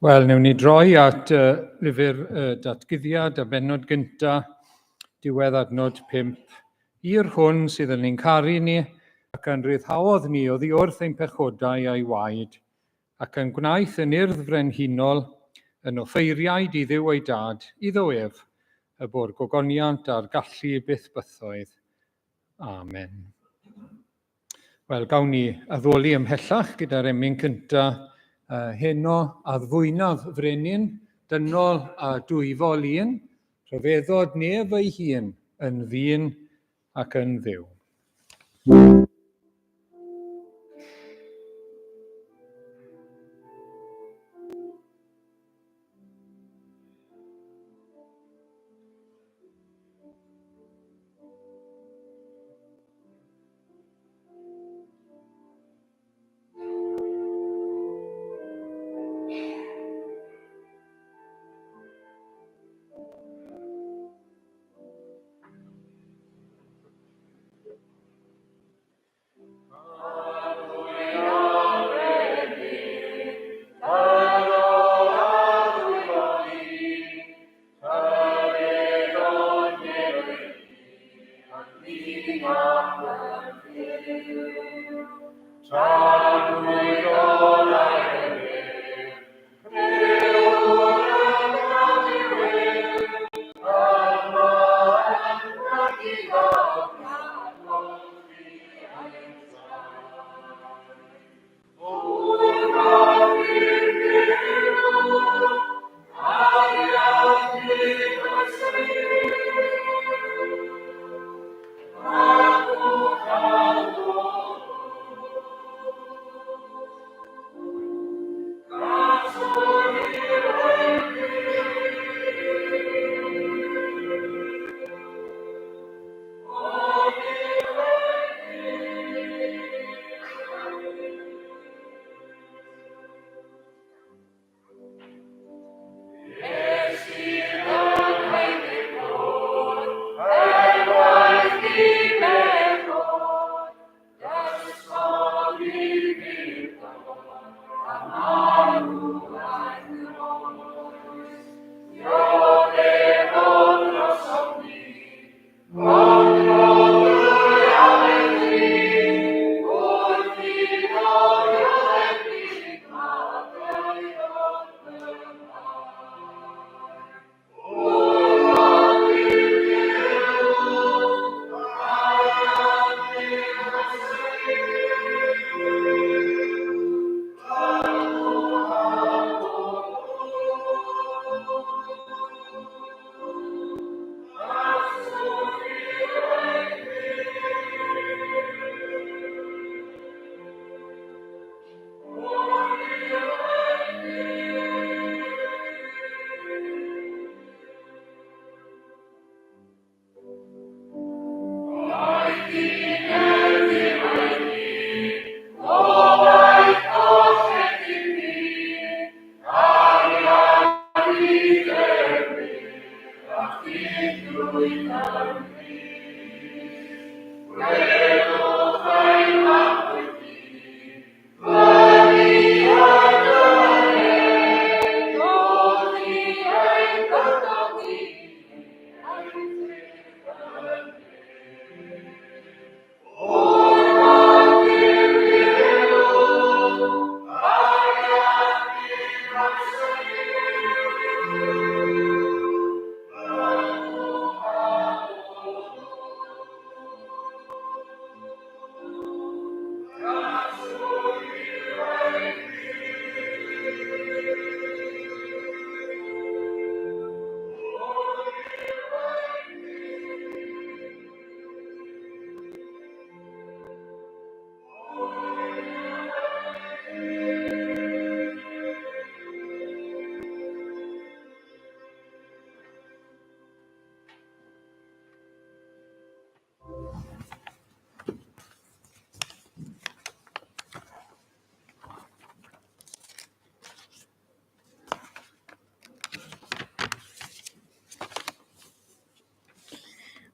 Wel, newn ni droi at uh, lyfr uh, datguddiad a bennod gynta, diwedd adnod 5. I'r hwn sydd yn ein caru ni ac yn rhyddhaodd ni oddi wrth ein pechodau a'i waed, ac yn gwnaeth yn urdd frenhinol, yn offeiriaid i Dduw ei dad, iddo ef, y bo'r gogoniant a'r gallu byth bythoedd. Amen. Wel, gawn ni addoli ymhellach gyda'r emyn cynta uh, heno, addfwynaf frenin, dynol a dwyfol un, rhyfeddod nef ei hun yn ddyn ac yn dduw.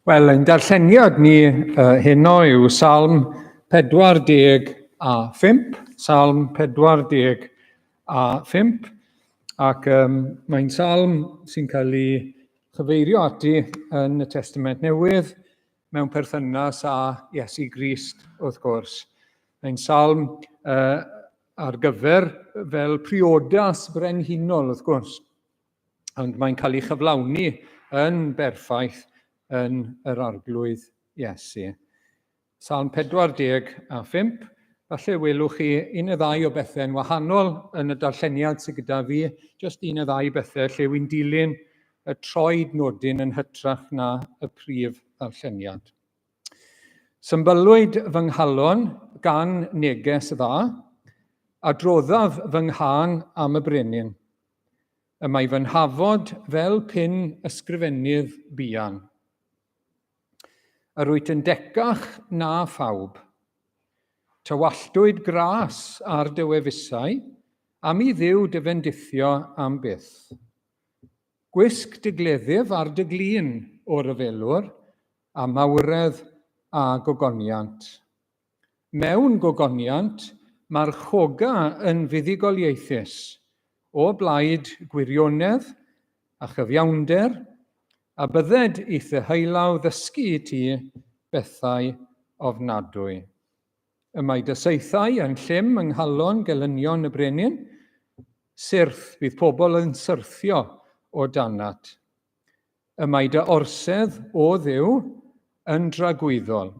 Wel, ein darlleniad ni uh, heno yw Salm 45, Salm 45, Ac um, mae'n salm sy'n cael ei chyfeirio ati yn y Testament Newydd mewn perthynas â Iesu Grist, wrth gwrs. Mae'n salm uh, ar gyfer fel priodas brenhinol, wrth gwrs. Ond mae'n cael ei chyflawni yn berffaith yn yr Arglwydd Iesu. Salm 45, falle welwch chi un neu ddau o bethau'n wahanol yn y darlleniad sydd gyda fi, jyst un neu ddau bethau lle wy'n dilyn y troed nodyn yn hytrach na y prif ddarlleniad. Symbylwyd fy nghalon gan neges dda, a droddaf fy nghân am y brenin. Y mae fy nhafod fel pin ysgrifennydd buan. Yr wyt yn decach na phawb. Tywalltwyd gras ar dy wefusau, am i Dduw dy fendithio am byth. Gwisg dy gleddyf ar dy glun, o ryfelwr, a mawredd a gogoniant. Mewn gogoniant, marchoga yn fuddugoliaethus, o blaid gwirionedd a chyfiawnder, A bydded i'th ddeheulaw ddysgu i ti bethau ofnadwy. Y mae dy saethau yn llym yng nghalon gelynion y brenin, syrth, bydd pobl yn syrthio o danat. Y mae dy orsedd, o Dduw, yn dragwyddol,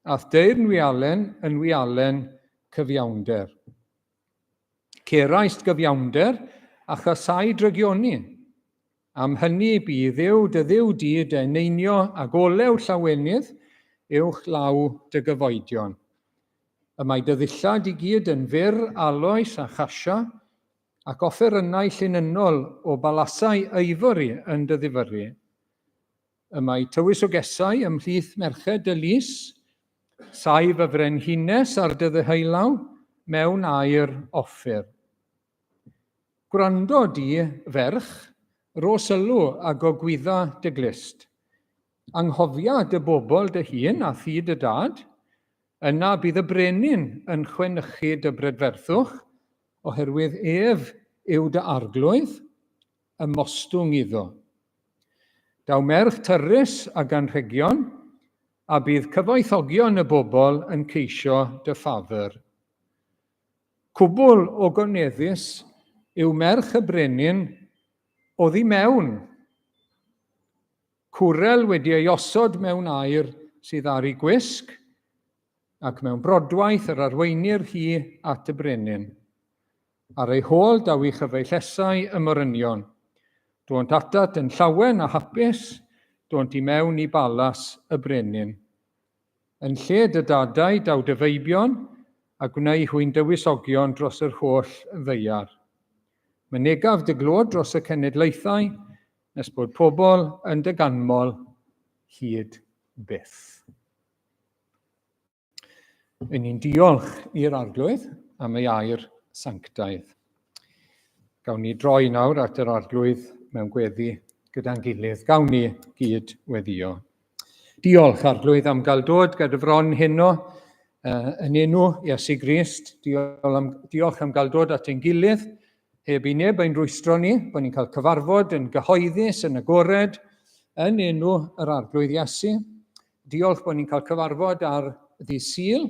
a'th deyrn wialen yn wialen cyfiawnder. Ceraist gyfiawnder a chasau drygioni. Am hynny bu i Dduw dy Dduw di dy eneinio ag olew llawenydd uwch law dy gyfoedion. Y mae dy ddillad i gyd yn fyr aloes a chasia, ac offerynnau llinynnol o balasau ivory yn dy ddifyrru. Y mae tywysogesau ymhlith merched dy lys, saif y frenhines ar dy ddeheulaw mewn aur Offir. Gwrando di, ferch, rho sylw a gogwydda dy glust. Anghofia dy bobl dy hun a thŷ dy dad, yna bydd y brenin yn chwenychu dy brydferthwch, oherwydd ef yw dy arglwydd, ymostwng iddo. Daw merch tyrrus ag anrhegion, a bydd cyfoethogion y bobl yn ceisio dy ffafr. Cwbl ogoneddus yw merch y brenin oddi mewn. Cwrel wedi ei osod mewn aer sydd ar ei gwisg, ac mewn brodwaith yr arweinir hi at y brenin. Ar ei hôl daw i chyfeillesau y morynion. Dônt atat yn llawen a hapus, dônt i mewn i balas y brenin. Yn lle dy dadau daw dy feibion, a gwneu hwy'n dywysogion dros yr holl ddaear. Mynegaf dy glod dros y cenedlaethau, nes bod pobl yn dy ganmol hyd byth. Yn ni'n diolch i'r Arglwydd am ei air sanctaidd. Gawn ni droi nawr at yr Arglwydd mewn gweddi gyda'n gilydd. Gawn ni gyd weddio. Diolch, Arglwydd, am gael dod gyda fron heno yn enw Iesu Grist. Diolch am, diolch am gael dod at ein gilydd, heb i neb ein rwystro ni, bod ni'n cael cyfarfod yn gyhoeddus, yn agored, yn enw yr Arglwydd Iesu. Diolch bod ni'n cael cyfarfod ar ddydd Sul,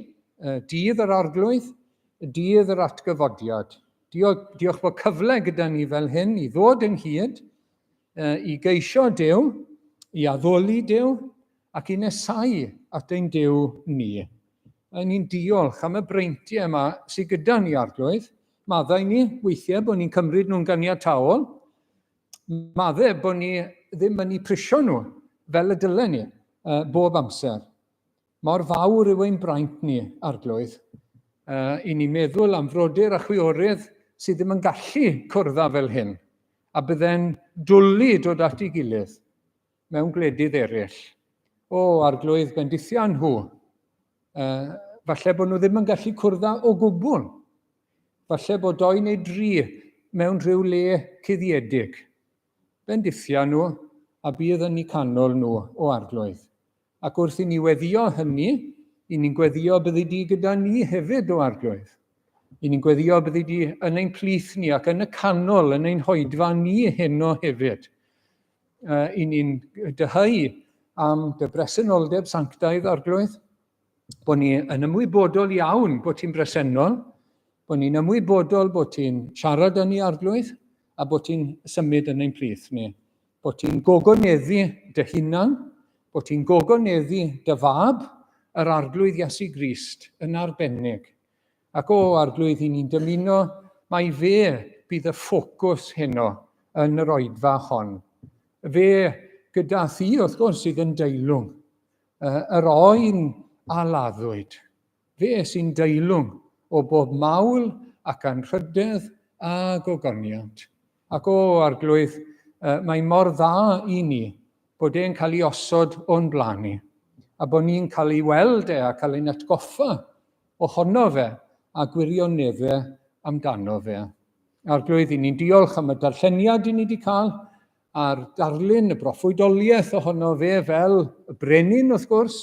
dydd yr Arglwydd, dydd yr atgyfodiad. Diolch, diolch bod cyfle gyda ni fel hyn i ddod ynghyd, i geisio Duw, i addoli Duw, ac i nesau at ein Duw ni. A ni'n diolch am y breintiau yma sydd gyda ni, Arglwydd. Maddau ni weithiau bod ni'n cymryd nhw'n ganiataol, Madde bod ni ddim yn eu prisio nhw fel y dylen ni bob amser. Mor fawr yw ein braint ni, Arglwydd, i ni meddwl am frodyr a chwiorydd sydd ddim yn gallu cwrdd â fel hyn, a bydde'n dwlu dod at ei gilydd mewn gwledydd eraill. O, Arglwydd, bendithia nhw. Falle bod nhw ddim yn gallu cwrdd â o gwbl. Falle bod doi neu dri mewn rhyw le cuddiedig. Bendithia nhw a bydd yn eu canol nhw, o Arglwydd. Ac wrth i ni weddio hynny, i ni'n gweddio byddi di gyda ni hefyd, o Arglwydd. I ni'n gweddio byddi di yn ein plith ni ac yn y canol, yn ein hoedfa ni heno hefyd. I ni'n dyheu am dy bresenoldeb sanctaidd, Arglwydd, bod ni yn ymwybodol iawn bod ti'n bresennol, bod ni'n ymwybodol bod ti'n siarad â ni, Arglwydd, a bod ti'n symud yn ein plith ni. Bod ti'n gogoneddu dy hunan, bod ti'n gogoneddu dy fab, yr Arglwydd Iesu Grist, yn arbennig. Ac o, Arglwydd, i ni'n dymuno mai fe bydd y ffocws heno yn yr oedfa hon. Fe gyda thi, wrth gwrs, sydd yn deilwng. Yr oen a laddwyd. Fe sy'n deilwng o bob mawl ac anrhydedd a gogoniant. Ac o, Arglwydd, mae mor dda i ni bod e'n cael ei osod o'n blaen ni, a bod ni'n cael ei weld e a cael ein atgoffa ohono fe a gwirioneddau amdano fe. Arglwydd, i ni'n diolch am y darlleniad i ni wedi cael, a'r darlun, y broffwydoliaeth ohono fe fel y brenin, wrth gwrs,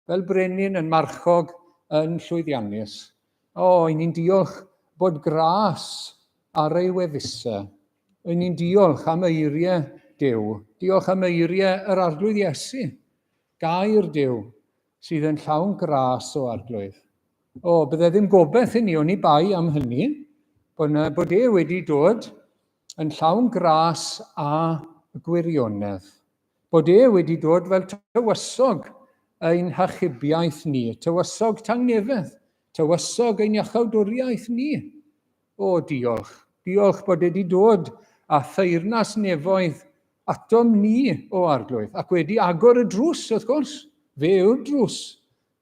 fel brenin yn marchog yn llwyddiannus. O, i ni'n diolch bod gras ar ei wefusau. I ni'n diolch am eiriau Duw. Diolch am eiriau yr Arglwydd Iesu. Gair Duw sydd yn llawn gras o Arglwydd. O, bydde ddim gobeith i ni oni bai am hynny, bod, na, bod e wedi dod yn llawn gras a gwirionedd. Bod e wedi dod fel tywysog ein hachubiaeth ni, tywysog tangnefedd, tywysog ein iachawdwriaeth ni. O, diolch. Diolch bod e wedi dod â theyrnas nefoedd atom ni, o Arglwydd, ac wedi agor y drws, wrth gwrs. Fe yw'r drws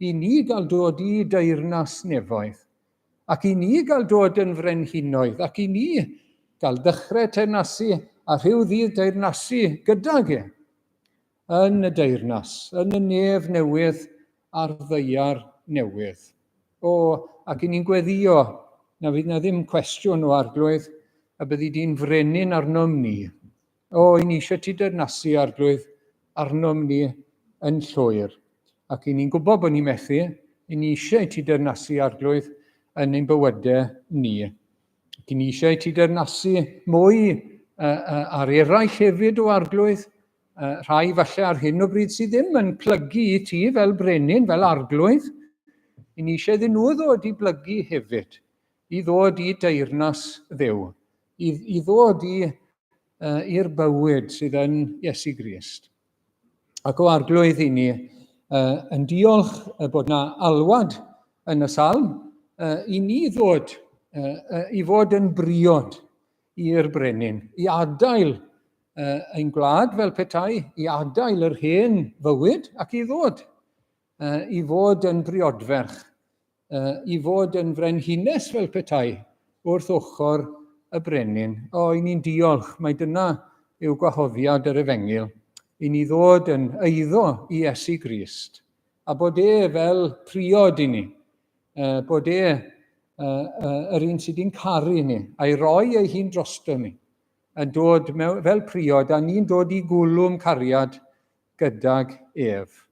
i ni gael dod i deyrnas nefoedd, ac i ni gael dod yn frenhinoedd, ac i ni gael dechrau teyrnasu a rhyw ddydd deyrnasu gydag e yn y deyrnas, yn y nef newydd a'r ddaear newydd. O, ac i ni'n gweddio na fydd na ddim cwestiwn o Arglwydd y byddi di'n frenin arnom ni. O, i ni eisiau ti deyrnasu, Arglwydd, arnom ni yn llwyr. Ac i ni'n gwybod bod ni'n methu, i ni eisiau ti deyrnasu, Arglwydd, yn ein bywydau ni. Ac i ni eisiau ti deyrnasu mwy ar eraill hefyd o Arglwydd, rhai falle ar hyn o bryd sydd ddim yn plygu i ti fel brenin, fel arglwydd. I ni eisiau iddyn nhw ddod i blygu hefyd, i ddod i deyrnas Dduw, i, i ddod i, i'r bywyd sydd yn Iesu Grist. Ac o arglwydd i ni uh, yn diolch bod na alwad yn y salm uh, i ni ddod uh, uh, i fod yn briod i'r brenin, i adael uh, ein gwlad fel petai, i adael yr hen fywyd ac i ddod uh, i fod yn briodferch, uh, i fod yn frenhines fel petai wrth ochr y brenin. O, i ni'n diolch, mae dyna yw gwahoddiad yr efengyl, i ni ddod yn eiddo i Iesu Grist, a bod e fel priod i ni, uh, bod e uh, uh, yr un sydd wedi'n caru ni, a'i roi ei hun drosto ni, yn dod mewn, fel priod, a ni'n dod i gwlwm cariad gydag ef.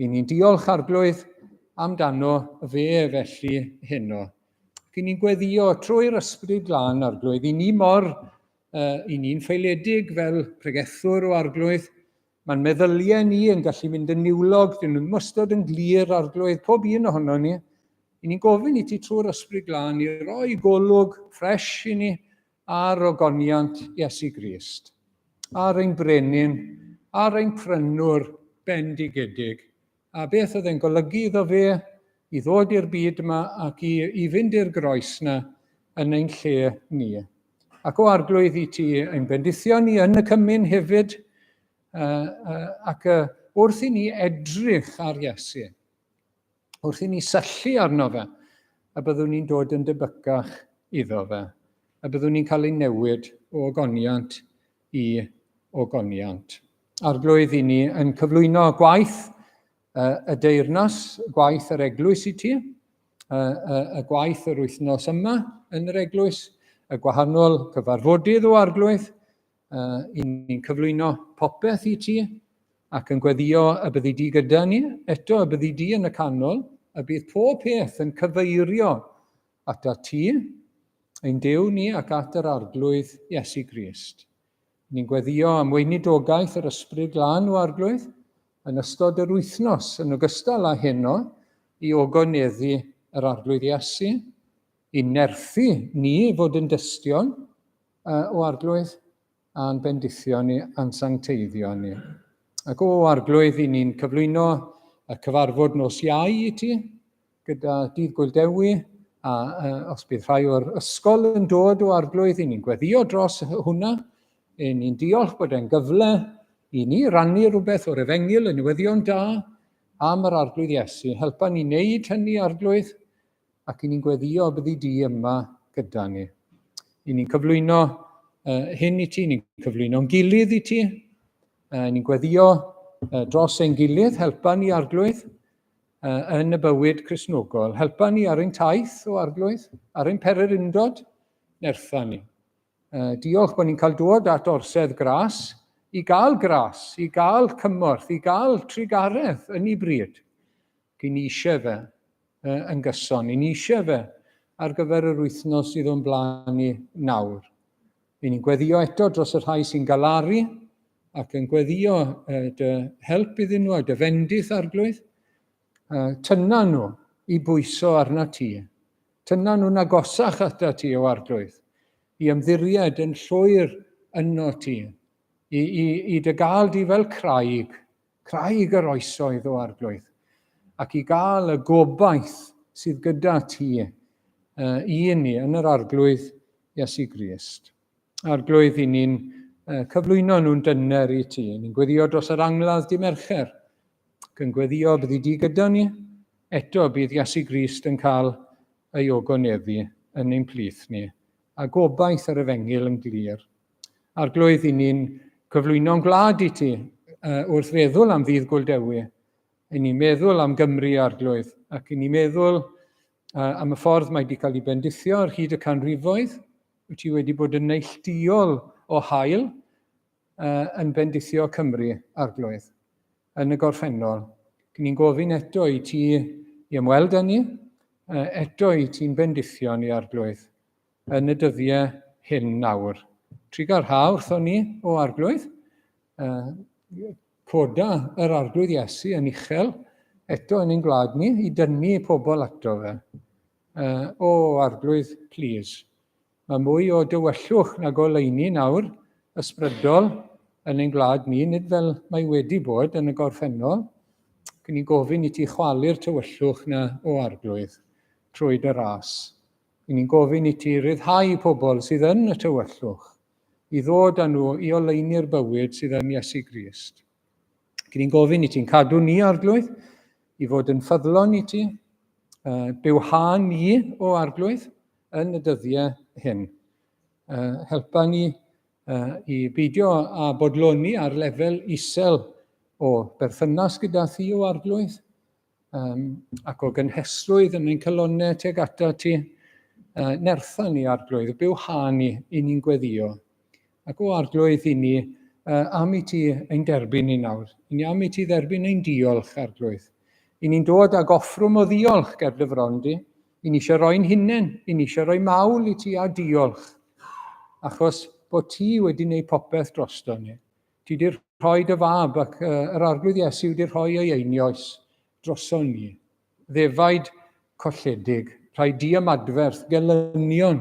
I ni'n diolch Arglwydd amdano fe felly heno. Ac i ni'n gweddio trwy'r Ysbryd Glân, Arglwydd, i ni mor, uh, i ni'n ffaeledig fel pregethwr o Arglwydd, Mae'n meddyliau ni yn gallu mynd yn niwlog, dyn nhw'n wastad yn glir, Arglwydd, pob un ohono ni. I ni'n gofyn i ti trwy'r Ysbryd Glân i roi golwg ffres i ni ar ogoniant Iesu Grist, ar ein brenin, ar ein prynwr bendigedig. A beth oedd e'n golygu iddo fe i ddod i'r byd yma ac i, i fynd i'r groes na yn ein lle ni. Ac o Arglwydd i ti ein bendithio ni yn y cymun hefyd, uh, uh, ac uh, wrth i ni edrych ar Iesu, wrth i ni syllu arno fe, a byddwn ni'n dod yn debycach iddo fe, a byddwn ni'n cael ein newid o ogoniant i ogoniant. Arglwydd, i ni yn cyflwyno gwaith y deyrnas, gwaith yr eglwys i ti, y, y, y gwaith yr wythnos yma yn yr eglwys, y gwahanol cyfarfodydd o Arglwydd, uh, i ni'n cyflwyno popeth i ti ac yn gweddio y byddi di gyda ni, eto y byddi di yn y canol, y bydd pob peth yn cyfeirio ata ti, ein Duw ni ac at yr Arglwydd Iesu Grist. Ni'n gweddio am weinidogaeth yr Ysbryd Glân o Arglwydd yn ystod yr wythnos yn ogystal â heno i ogoneddu yr Arglwydd Iesu, i nerthu ni fod yn dystion o Arglwydd a'n bendithio ni a'n sancteiddio ni. Ac o Arglwydd, i ni'n cyflwyno y cyfarfod nos Iau i ti, gyda Dydd Gwyl Dewi, a os bydd rhai o'r ysgol yn dod o Arglwydd, i ni'n gweddio dros hwnna. I ni'n diolch bod e'n gyfle i ni rannu rhywbeth o'r efengyl, y newyddion da am yr Arglwydd Iesu. Helpa ni wneud hynny, Arglwydd, ac i ni'n gweddio byddi di yma gyda ni. I ni'n cyflwyno hyn i ti, ni'n cyflwyno'n gilydd i ti, ni'n gweddio dros ein gilydd, helpa ni, Arglwydd, yn y bywyd Cristnogol. Helpa ni ar ein taith o Arglwydd, ar ein pererindod, nertha ni. Diolch bod ni'n cael dod at orsedd gras, i gael gras, i gael cymorth, i gael trugaredd yn ei bryd. Gyn ni eisiau fe yn gyson, i ni eisiau fe ar gyfer yr wythnos sydd o'n blaen ni nawr. I ni'n gweddio eto dros y rhai sy'n galaru ac yn gweddio dy help iddyn nhw a dy fendith arglwydd. Tynna nhw i bwyso arna ti. Tynna nhw'n agosach ata ti o arglwydd. I ymddiried yn llwyr yno ti. I, i, i dy gael di fel craig, craig yr oesoedd o arglwydd. Ac i gael y gobaith sydd gyda ti i ni yn yr arglwydd Iesu Grist. Arglwydd, i ni'n cyflwyno nhw'n dyner i ti. Ni'n gweddio dros yr angladd di Mercher, ac yn gweddio byddi di gyda ni. Eto bydd Iesu Grist yn cael ei ogoneddu yn ein plith ni, a gobaith yr efengyl yn glir. Arglwydd, i ni'n cyflwyno'n gwlad i ti wrth feddwl am ddydd Gwyl Dewi. I ni'n meddwl am Gymru, Arglwydd, ac i ni'n meddwl am y ffordd mae wedi cael ei bendithio ar hyd y canrifoedd, wyt ti wedi bod yn neillduol o hael yn bendithio Cymru, Arglwydd, yn y gorffennol. Ni'n gofyn eto i ti i ymweld â ni, eto i ti'n bendithio ni, Arglwydd, yn y dyddiau hyn nawr. Trugarha wrthon ni, o Arglwydd, Coda yr Arglwydd Iesu yn uchel eto yn ein gwlad ni i dynnu pobl ato fe. O, Arglwydd, plîs. Mae mwy o dywyllwch nag oleuni nawr, ysbrydol, yn ein gwlad ni, nid fel mae wedi bod yn y gorffennol. Ac ni'n gofyn i ti chwalu'r tywyllwch na o Arglwydd trwy dy ras. I ni'n gofyn i ti ryddhau pobl sydd yn y tywyllwch i ddod â nhw i oleuni'r bywyd sydd yn Iesu Grist. Ac ni'n gofyn i ti'n cadw ni, Arglwydd, i fod yn ffyddlon i ti, bywha ni o Arglwydd yn y dyddiau hyn. Helpa ni i beidio â bodloni ar lefel isel o berthynas gyda thi o Arglwydd, um, ac o gynhesrwydd yn ein calonnau tuag ata ti, nertha ni, Arglwydd, bywha ni i ni'n gweddio. Ac o Arglwydd i ni, am i ti ein derbyn ni nawr. I ni am i ti dderbyn ein diolch, Arglwydd. I ni'n dod ag offrwm o ddiolch ger dy fron di. I ni eisiau roi'n hunain, i ni eisiau rhoi mawl i ti a diolch. Achos bod ti wedi gwneud popeth drosto ni. Ti 'di rhoi dy fab ac yr Arglwydd Iesu wedi rhoi ei einioes droson ni. Ddefaid colledig, rhai diamadferth, gelynion,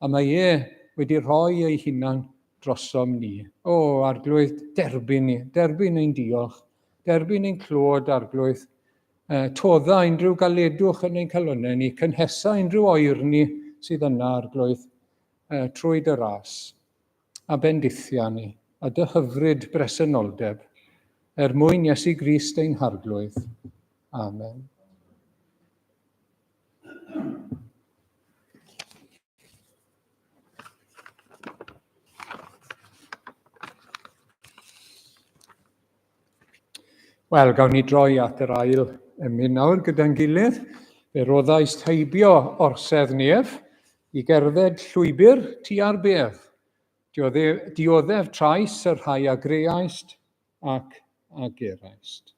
a mae e wedi rhoi ei hunan drosom ni. O, Arglwydd, derbyn ni, derbyn ein diolch, derbyn ein clod, Arglwydd. Todda unrhyw galedwch yn ein calonnau ni, cynhesa unrhyw oerni sydd yna, Arglwydd, trwy dy ras. A bendithia ni, a dy hyfryd bresenoldeb, er mwyn Iesu Grist ein Harglwydd. Amen. Wel, gawn ni droi at yr ail emyn nawr gyda'n gilydd. Fe roddais heibio orsedd nef i gerdded llwybr tua'r bedd. Dioddef trais y rhai a greaist ac a geraist.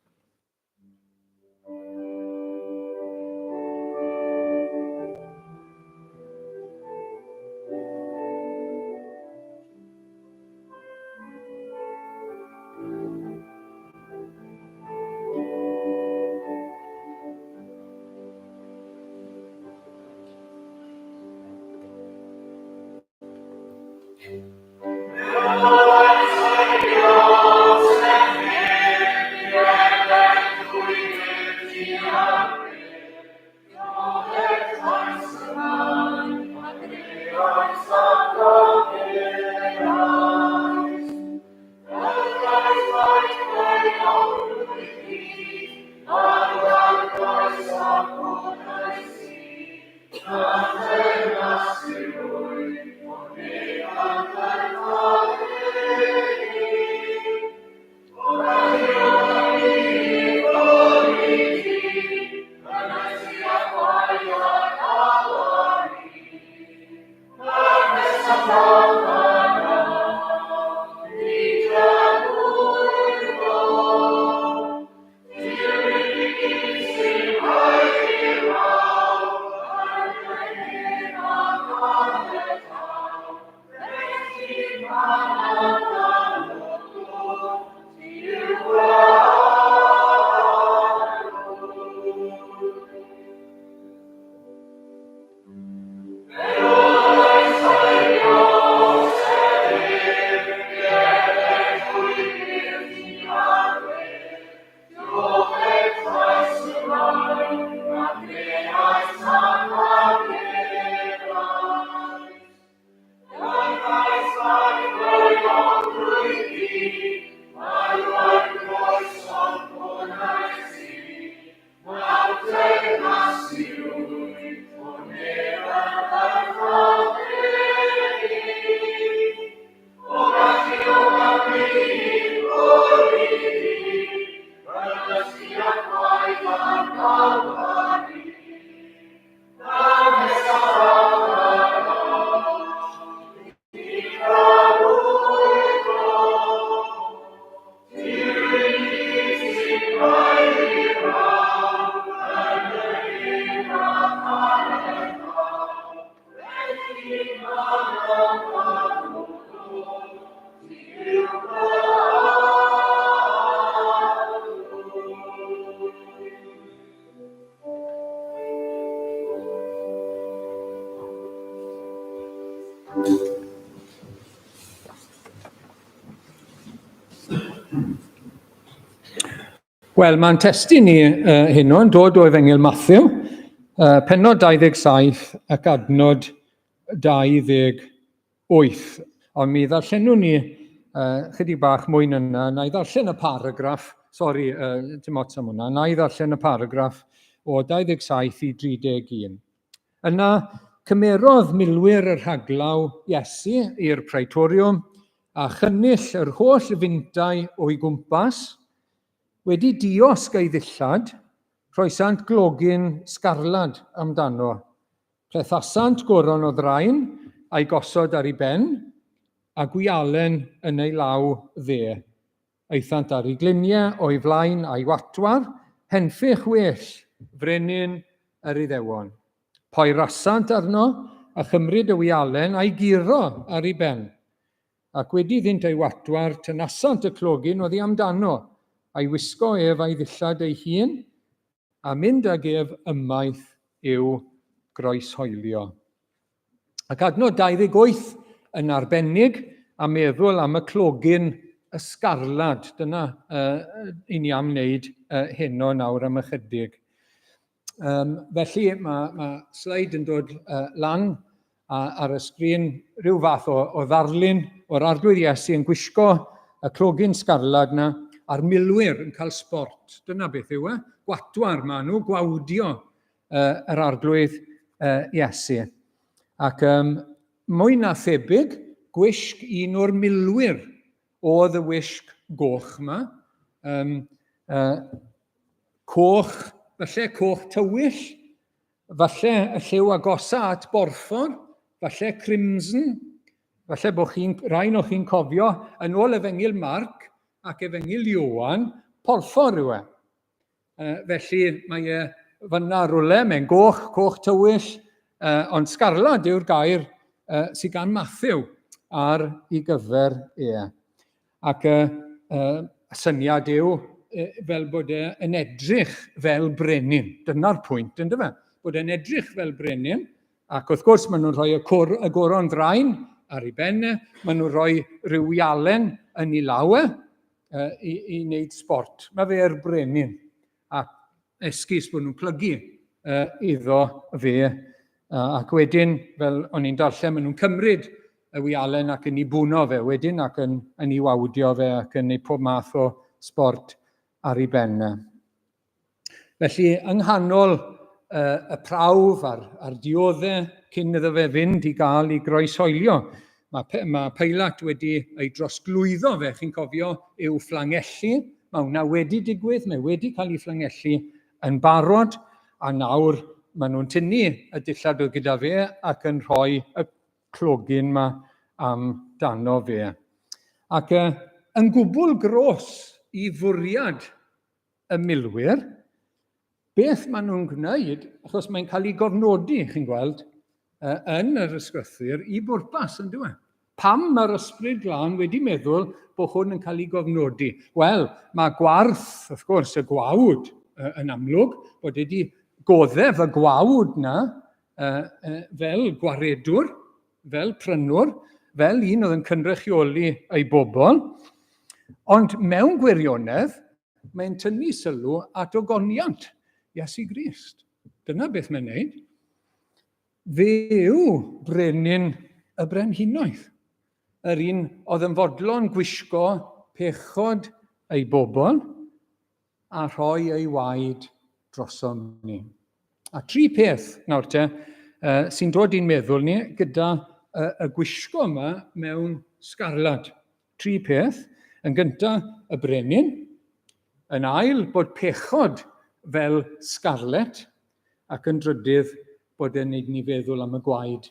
Wel, mae'n testun ni heno yn dod o Efengyl Matthew, pennod 27 ac adnod 28. Ond mi ddarllenwn ni chydig bach mwy na yna. Na i ddarllen y paragraff, sori, dim ots am hwnna, na i ddarllen y paragraff o 27 i 31. Yna, cymerodd milwyr y rhaglaw Iesu i'r praetoriwm a chynnull yr holl fintai o'i gwmpas. Wedi diosg ei ddillad, rhoesant glogyn sgarlad amdano. Plethasant goron o ddrain a'i gosod ar ei ben, a gwialen yn ei law dde. Aethant ar ei gliniau o'i flaen a'i watwar, henffych well, frenin yr Iddewon. Poerasant arno, a chymryd y wialen a'i guro ar ei ben. Ac wedi iddynt ei watwar, tynasant y clogyn oddi amdano, a'i wisgo ef a'i ddillad ei hun, a mynd ag ef ymaith i'w groeshoelio. Ac adnod 28 yn arbennig, a meddwl am y clogyn ysgarlad. Dyna i ni am wneud heno nawr am ychydig. Felly mae, mae sleid yn dod lan a, ar y sgrin rhyw fath o, o ddarlun o'r Arglwydd Iesu yn gwisgo y clogyn sgarlad na a'r milwyr yn cael sport. Dyna beth yw e. Gwatwar maen nhw, gwawdio yr Arglwydd Iesu. Ac mwy na thebyg, gwisg un o'r milwyr oedd y wisg goch yma. Um, Coch, falle coch tywyll, falle y lliw agosa at borffor, falle crimson, falle bod chi'n, rhai o chi'n cofio, yn ôl Efengyl Marc ac Efengyl Ioan, porffor yw e. Felly mae e fyna rwle, mae'n goch, coch tywyll, ond sgarlad yw'r gair sydd gan Matthew ar ei gyfer e. Ac y, y syniad yw fel bod e yn edrych fel brenin. Dyna'r pwynt, ynddo fe? Bod e'n edrych fel brenin, ac wrth gwrs maen nhw'n rhoi y, cwr, y goron ddrain ar ei ben e, maen nhw'n rhoi rhyw wialen yn ei law e, i, i wneud sport. Mae fe'r brenin, a esgus bod nhw'n plygu iddo fe. Ac wedyn, fel o'n i'n darllen, maen nhw'n cymryd y wialen ac yn ei bwno fe wedyn ac yn, yn ei wawdio fe ac yn ei pob math o sport ar ei ben e. Felly, yng nghanol y prawf a'r, a'r dioddau cyn iddo fe fynd i gael ei groeshoelio, mae, mae Peilat wedi ei drosglwyddo fe, chi'n cofio, i'w fflangellu. Mae hwnna wedi digwydd, mae wedi cael ei fflangellu yn barod, a nawr maen nhw'n tynnu y dillad oedd gyda fe ac yn rhoi y clogyn ma amdano fe. Ac yn gwbl gros i fwriad y milwyr, beth maen nhw'n gwneud, achos mae'n cael ei gofnodi, chi'n gweld, yn yr ysgrythur i bwrpas, yn dweud. Pam mae'r ysbryd glân wedi meddwl bod hwn yn cael ei gofnodi? Wel, mae gwarth, wrth gwrs, y gwawd yn amlwg, bod wedi goddef y gwawd na fel gwaredwr, fel prynwr, fel un oedd yn cynrychioli ei bobl, ond mewn gwirionedd, mae'n tynnu sylw at ogoniant Iesu Grist. Dyna beth mae'n neud. Fe yw brenin y brenhinoedd. Yr un oedd yn fodlon gwisgo pechod ei bobl, a rhoi ei waed drosom ni. A tri peth nawr te uh, sy'n dod i'n meddwl ni gyda uh, y gwisgo yma mewn sgarlad. Tri peth. Yn gyntaf, y brenin. Yn ail, bod pechod fel sgarlet. Ac yn drydydd, bod e'n neud ni feddwl am y gwaed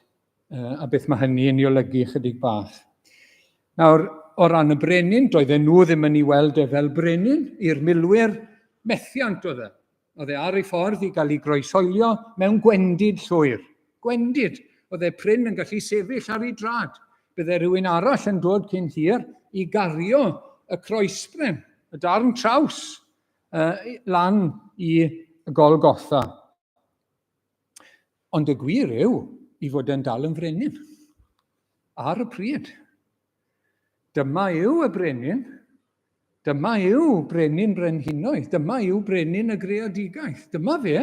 a beth mae hynny yn ei olygu chydig bach. Nawr, o ran y brenin, doedden nhw ddim yn ei weld e fel brenin i'r milwyr, methiant oedd e. Oedd e ar ei ffordd i gael ei groeshoelio mewn gwendid llwyr. Gwendid! Oedd e prin yn gallu sefyll ar ei drad. Bydde rhywun arall yn dod cyn hir i gario y croesbren, y darn traws, uh, lan i Golgotha. Ond y gwir yw i fod e'n dal yn frenin. Ar y pryd. Dyma yw y brenin. Dyma yw brenin brenhinoedd. Dyma yw brenin y greadigaeth. Dyma fe.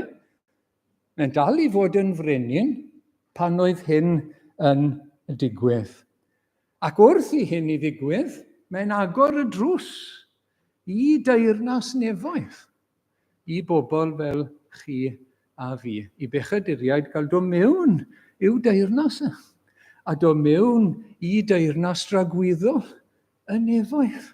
Mae'n dal i fod yn frenin pan oedd hyn yn digwydd. Ac wrth i hyn i ddigwydd, mae'n agor y drws i deyrnas nefoedd. i bobl fel chi a fi, i bechaduriaid gael dod mewn i'w deyrnas e, a dod mewn i deyrnas dragwyddol y nefoedd.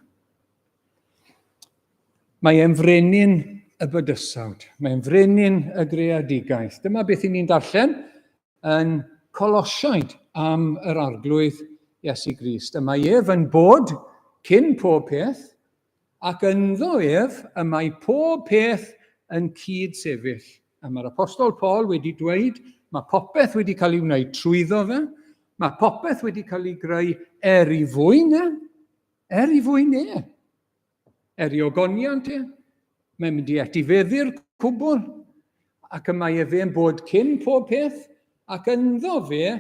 Mae e'n frenin y bydysawd, mae'n frenin y greadigaeth. Dyma beth i ni'n darllen yn Colosiaid am yr Arglwydd Iesu Grist. Y mae ef yn bod cyn pob peth, Ac ynddo ef y mae pob peth yn cyd-sefyll. A mae'r Apostol Paul wedi dweud, mae popeth wedi cael ei wneud trwyddo fe, mae popeth wedi cael ei greu er i fwyn e, er i fwyn e, er i ogoniant e, mae'n mynd i etifeddu'r cwbl, ac y mae efe yn bod cyn pob peth, ac ynddo fe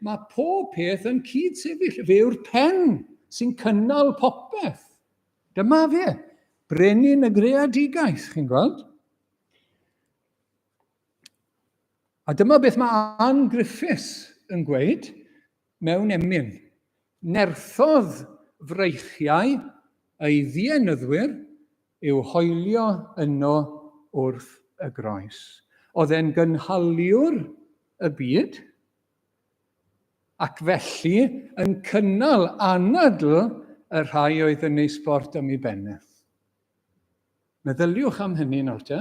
mae pob peth yn cyd-sefyll. Fe yw'r pen sy'n cynnal popeth. Dyma fe, brenin y greadigaeth, chi'n gweld? A dyma beth mae Ann Griffiths yn gweud mewn emyn. Nerthodd freichiau ei ddienyddwyr i'w hoelio yno wrth y groes. Oedd e'n gynhaliwr y byd, ac felly yn cynnal anadl y rhai oedd yn ei sbort am ei benne. Meddyliwch am hynny nawr te.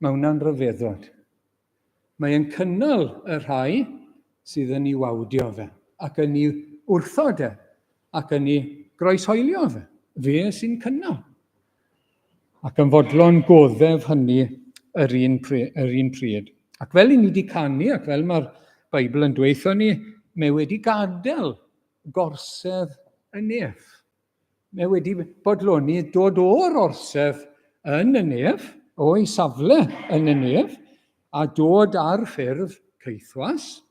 Mae hwnna'n rhyfeddod. Mae e'n cynnal y rhai sydd yn ei wawdio fe, ac yn ei wrthod e, ac yn ei groeshoelio fe. Fe sy'n cynnal. Ac yn fodlon goddef hynny yr un, yr un pryd. Ac fel i ni wedi canu, ac fel mae'r Beibl yn dweithio ni, mae wedi gadael gorsedd y nef. Mae wedi bodloni dod o'r orsedd yn y nef, o'i safle yn y nef, a dod ar ffurf caethwas,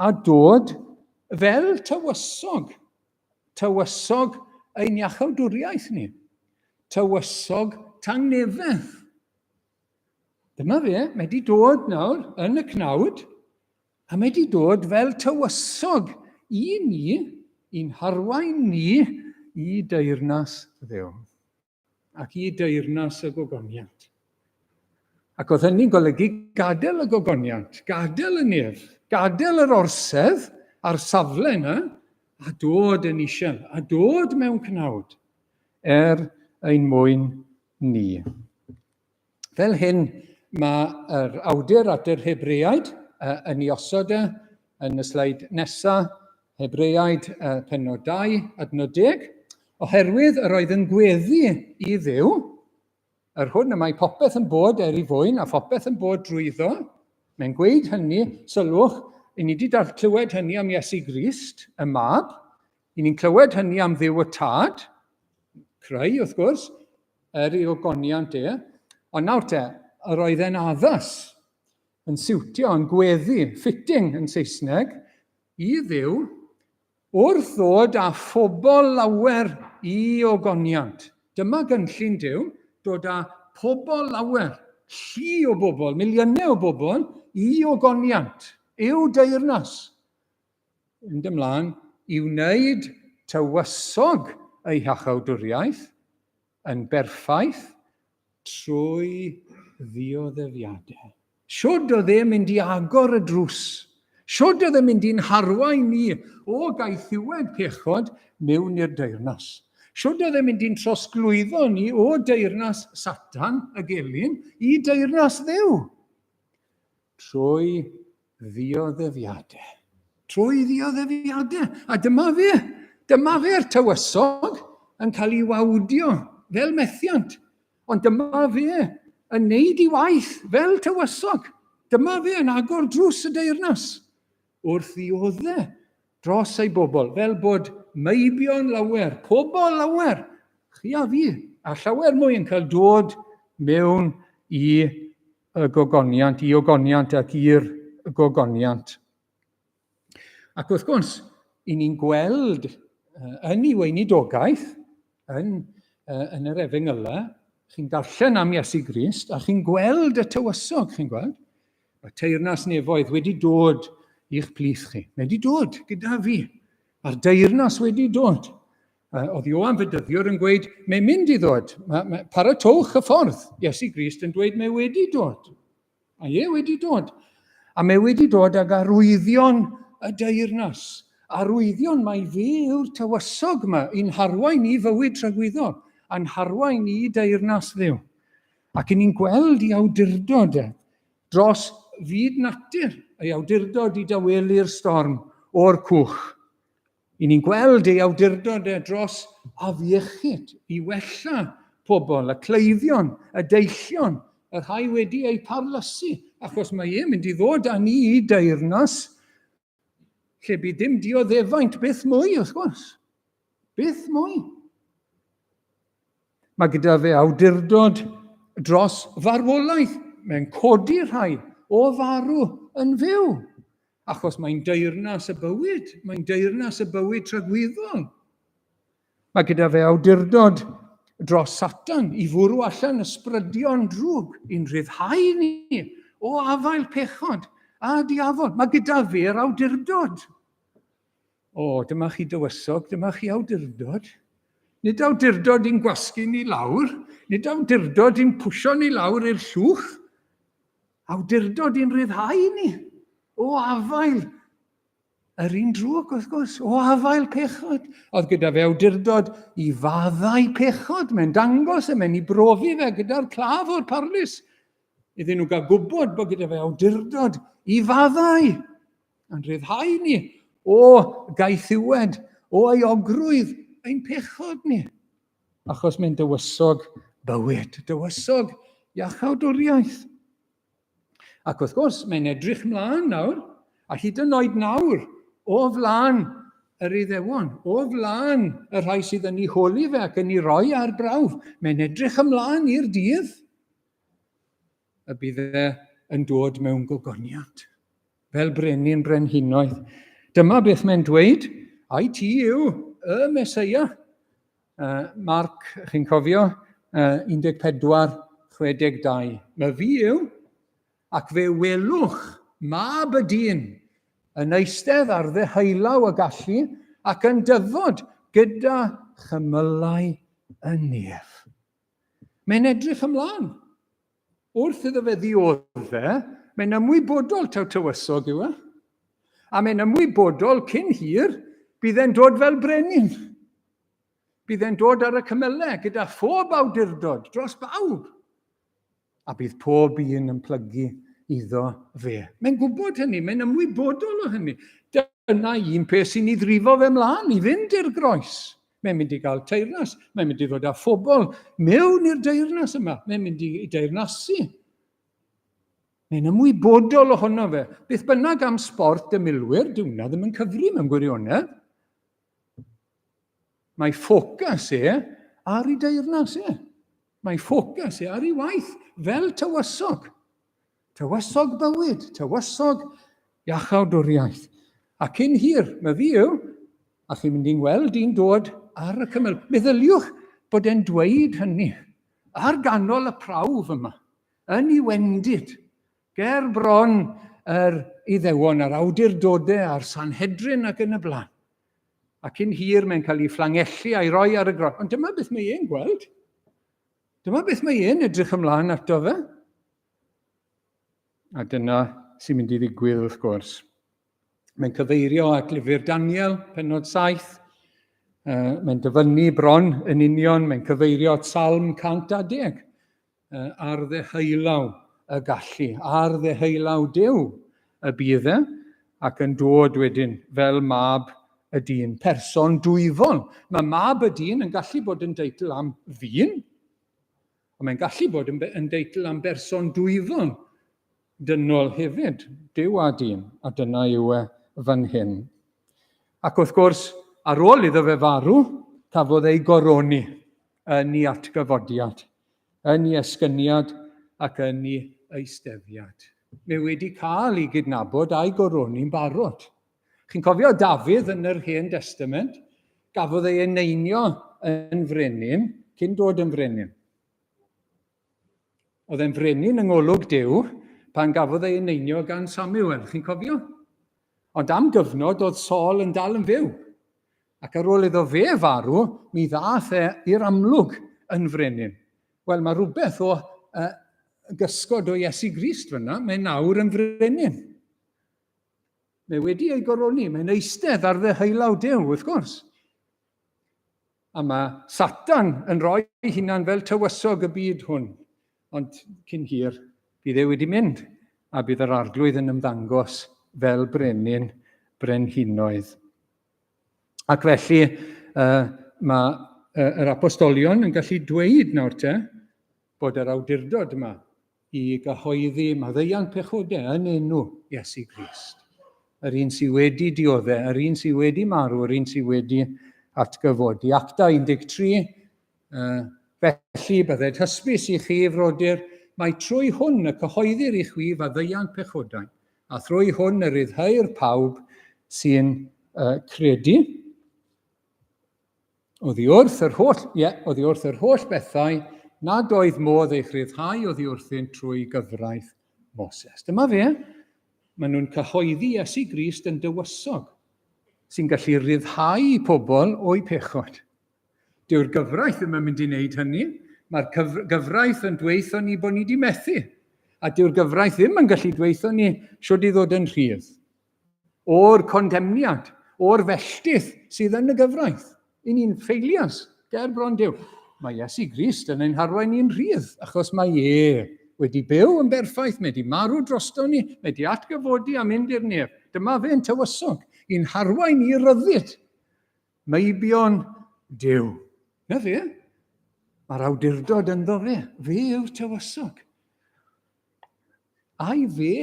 a dod fel tywysog, tywysog ein iachawdwriaeth ni, tywysog tangnefedd. Dyma fe, mae wedi dod nawr yn y cnawd, a mae wedi dod fel tywysog i ni, i'n harwain ni i deyrnas Dduw ac i deyrnas y gogoniant. Ac oedd hynny'n golygu gadael y gogoniant, gadael y nef, gadael yr orsedd a'r safle yna, a dod yn isel, a dod mewn cnawd, er ein mwyn ni. Fel hyn, mae'r awdur at yr Hebreaid yn ei osod e yn y sleid nesaf, Hebreaid penod 2, adnod 10, oherwydd yr oedd yn gweddi i Dduw, yr hwn y mae popeth yn bod er ei fwyn a phopeth yn bod drwyddo. Mae'n gweud hynny, sylwch, i ni wedi darllen hynny am Iesu Grist, y Mab, i ni'n clywed hynny am Dduw y Tad, creu wrth gwrs, er ei ogoniant e. Ond nawr te, yr oedd e'n addas, yn siwtio, yn gweddu, fitting yn Saesneg, i Dduw, wrth ddod â phobl lawer i ogoniant. Dyma gynllun Duw, dod â pobl lawer, llu o bobl, miliynau o bobl, i ogoniant, i'w deyrnas. Mynd ymlaen i wneud tywysog ei hachawdwriaeth yn berffaith trwy ddioddefiadau. Shwd oedd e'n mynd i agor y drws? Shwd oedd e'n mynd i'n harwain ni o gaethiwed pechod mewn i'r deyrnas? Shwd oedd e'n mynd i'n trosglwyddo ni o deyrnas Satan, y gelyn, i deyrnas Dduw? Trwy ddioddefiadau. Trwy ddioddefiadau. A dyma fe, dyma fe'r tywysog yn cael ei wawdio fel methiant. Ond dyma fe yn neud i waith fel tywysog. Dyma fe yn agor drws y deyrnas wrth ddiodde dros ei bobl, fel bod meibion lawer, pobl lawer, chi a fi, a llawer mwy yn cael dod mewn i y gogoniant, i ogoniant ac i'r gogoniant. Ac wrth gwrs, i ni'n gweld yn ei weinidogaeth, yn, yn yr efengylau, chi'n darllen am Iesu Grist a chi'n gweld y tywysog, chi'n gweld? Mae teyrnas nefoedd wedi dod i'ch plith chi. Mae wedi dod gyda fi. Mae'r deyrnas wedi dod. Oedd Ioan Fedyddiwr yn gweud, mae'n mynd i ddod. Mae, mae, paratowch y ffordd. Iesu Grist yn dweud, mae wedi dod. A ie, wedi dod. A mae wedi dod ag arwyddion y deyrnas. Arwyddion mai fe yw'r tywysog yma i'n harwain i fywyd tragwyddol, a'n harwain i deyrnas Dduw. Ac i ni'n gweld i awdurdod e dros fyd natur, ei awdurdod i dawelu'r storm o'r cwch. I ni'n gweld ei awdurdod e dros afiechyd i wella pobl, y cleifion, y deillion, y rhai wedi eu parlysu, achos mae e'n mynd i ddod â ni i deyrnas lle bydd dim dioddefaint byth mwy, wrth gwrs. Byth mwy. Mae gyda fe awdurdod dros farwolaeth. Mae'n codi rhai o farw yn fyw. Achos mae'n deyrnas y bywyd, mae'n deyrnas y bywyd tragwyddol. Mae gyda fe awdurdod dros Satan i fwrw allan ysbrydion drwg, i'n rhyddhau ni o afael pechod a diafol. Mae gyda fe'r awdurdod. O, dyma chi dywysog, dyma chi awdurdod. Nid awdurdod i'n gwasgu ni lawr, nid awdurdod i'n pwsio ni lawr i'r llwch, Awdurdod i'n rhyddhau ni o afael yr un drwg, wrth gwrs, o afael pechod. Oedd gyda fe awdurdod i faddau pechod. Mae'n dangos e, mae'n i brofi fe gyda'r claf o'r parlys. Iddyn nhw gael gwybod bod gyda fe awdurdod i faddau. Yn rhyddhau ni o gaethiwed, o euogrwydd ein pechod ni. Achos mae'n dywysog bywyd, dywysog iachawdwriaeth. Ac wrth gwrs, mae'n edrych mlaen nawr, a hyd yn oed nawr, o flaen yr Iddewon, o flaen y rhai sydd yn ei holi fe ac yn ei roi ar brawf, mae'n edrych ymlaen i'r dydd y bydd e yn dod mewn gogoniant. Fel brenin brenhinoedd. Dyma beth mae'n dweud, ai ti yw y Meseia? Marc, chi'n cofio, 14, 62. Mae fi yw, ac fe welwch mab y dyn yn eistedd ar ddeheulaw y gallu ac yn dyfod gyda chymylau y nef. Mae'n edrych ymlaen. Wrth iddo fe ddiodde, mae'n ymwybodol taw tywysog yw e. A mae'n ymwybodol cyn hir, bydd e'n dod fel brenin. Bydd e'n dod ar y cymylau gyda phob awdurdod dros bawb. A bydd pob un yn plygu iddo fe. Mae'n gwybod hynny, mae'n ymwybodol o hynny. Dyna un peth sy'n ei ddrifo fe mlaen i fynd i'r groes. Mae'n mynd i gael teyrnas, mae'n mynd i ddod â phobl mewn i'r deyrnas yma, mae'n mynd i deyrnasu. Mae'n ymwybodol ohono fe. Beth bynnag am sbort y milwyr, dyw hwnna ddim yn cyfri mewn gwirionedd. Mae ffocws e ar ei deyrnas e. Mae ffocws e ar ei waith fel tywysog. Tywysog bywyd, tywysog iachawdwriaeth. A cyn hir, mae fi yw, a chi'n mynd i'n gweld i'n dod ar y cymyl. Meddyliwch bod e'n dweud hynny ar ganol y prawf yma, yn ei wendid, ger bron yr Iddewon a'r awdurdodau a'r Sanhedrin ac yn y blaen. A cyn hir mae'n cael ei fflangellu a'i roi ar y groes. Ond dyma beth mae e'n gweld. Dyma beth mae e'n edrych ymlaen ato fe. A dyna sy'n mynd i ddigwydd wrth gwrs. Mae'n cyfeirio at lyfr Daniel, penod 7. Mae'n dyfynnu bron yn union, mae'n cyfeirio at Salm 110 ar ddeheulaw y gallu, ar ddeheulaw Duw y bydd e, ac yn dod wedyn fel mab y dyn, person dwyfol. Mae mab y dyn yn gallu bod yn deitl am ddyn, Ond mae'n gallu bod yn, yn deitl am berson dwyfol dynol hefyd, Duw a dyn, a dyna yw e fan hyn. Ac wrth gwrs, ar ôl iddo fe farw, cafodd ei goroni yn ei atgyfodiad, yn ei esgyniad ac yn ei eisteddiad. Mae wedi cael ei gydnabod a'i goroni'n barod. Chi'n cofio Dafydd yn yr Hen Destament? Gafodd ei eneinio yn frenin cyn dod yn frenin. Oedd e'n frenin yng ngolwg Duw pan gafodd ei eneinio gan Samuel, chi'n cofio? Ond am gyfnod oedd Saul yn dal yn fyw. Ac ar ôl iddo fe farw, mi ddaeth e i'r amlwg yn frenin. Wel, mae rhywbeth o gysgod o Iesu Grist fyna, mae nawr yn frenin. Mae wedi ei goroni, mae'n eistedd ar ddeheulaw Duw, wrth gwrs. A mae Satan yn rhoi ei hunan fel tywysog y byd hwn. Ond cyn hir, bydd e wedi mynd, a bydd yr arglwydd yn ymddangos fel brenin brenhinoedd. Ac felly, uh, mae uh, yr apostolion yn gallu dweud nawr te, bod yr awdurdod yma i gyhoeddi maddeuant pechodau yn enw Iesu Grist. Yr un sydd wedi dioddef, yr un sydd wedi marw, yr un sydd wedi atgyfodi. Acta 13, felly bydded hysbys i chi, frodyr, mae trwy hwn y cyhoeddir i chwi faddeuant pechodau, a thrwy hwn y rhyddheir pawb sy'n uh, credu. Oddi wrth yr holl, ie, oddi wrth yr holl bethau nad oedd modd eich rhyddhau oddi wrthynt trwy gyfraith Moses. Dyma fe, maen nhw'n cyhoeddi Iesu Grist yn dywysog, sy'n gallu rhyddhau pobl o'u pechod. Dyw'r gyfraith ddim yn mynd i wneud hynny. Mae'r gyfraith yn dweithio ni bod ni wedi methu. A dyw'r gyfraith ddim yn gallu dweithio ni siwr i ddod yn rhydd. o'r condemniad, o'r felltith sydd yn y gyfraith. I ni'n ffeilias ger bron Duw. Mae Iesu Grist yn ein harwain ni'n rhydd, achos mae e wedi byw yn berffaith, mae wedi marw drosto ni, mae wedi atgyfodi a mynd i'r nef. Dyma fe'n tywysog, i'n harwain i ryddid. Meibion Duw. Na fe, mae'r awdurdod ynddo fe. Fe yw'r tywysog. Ai fe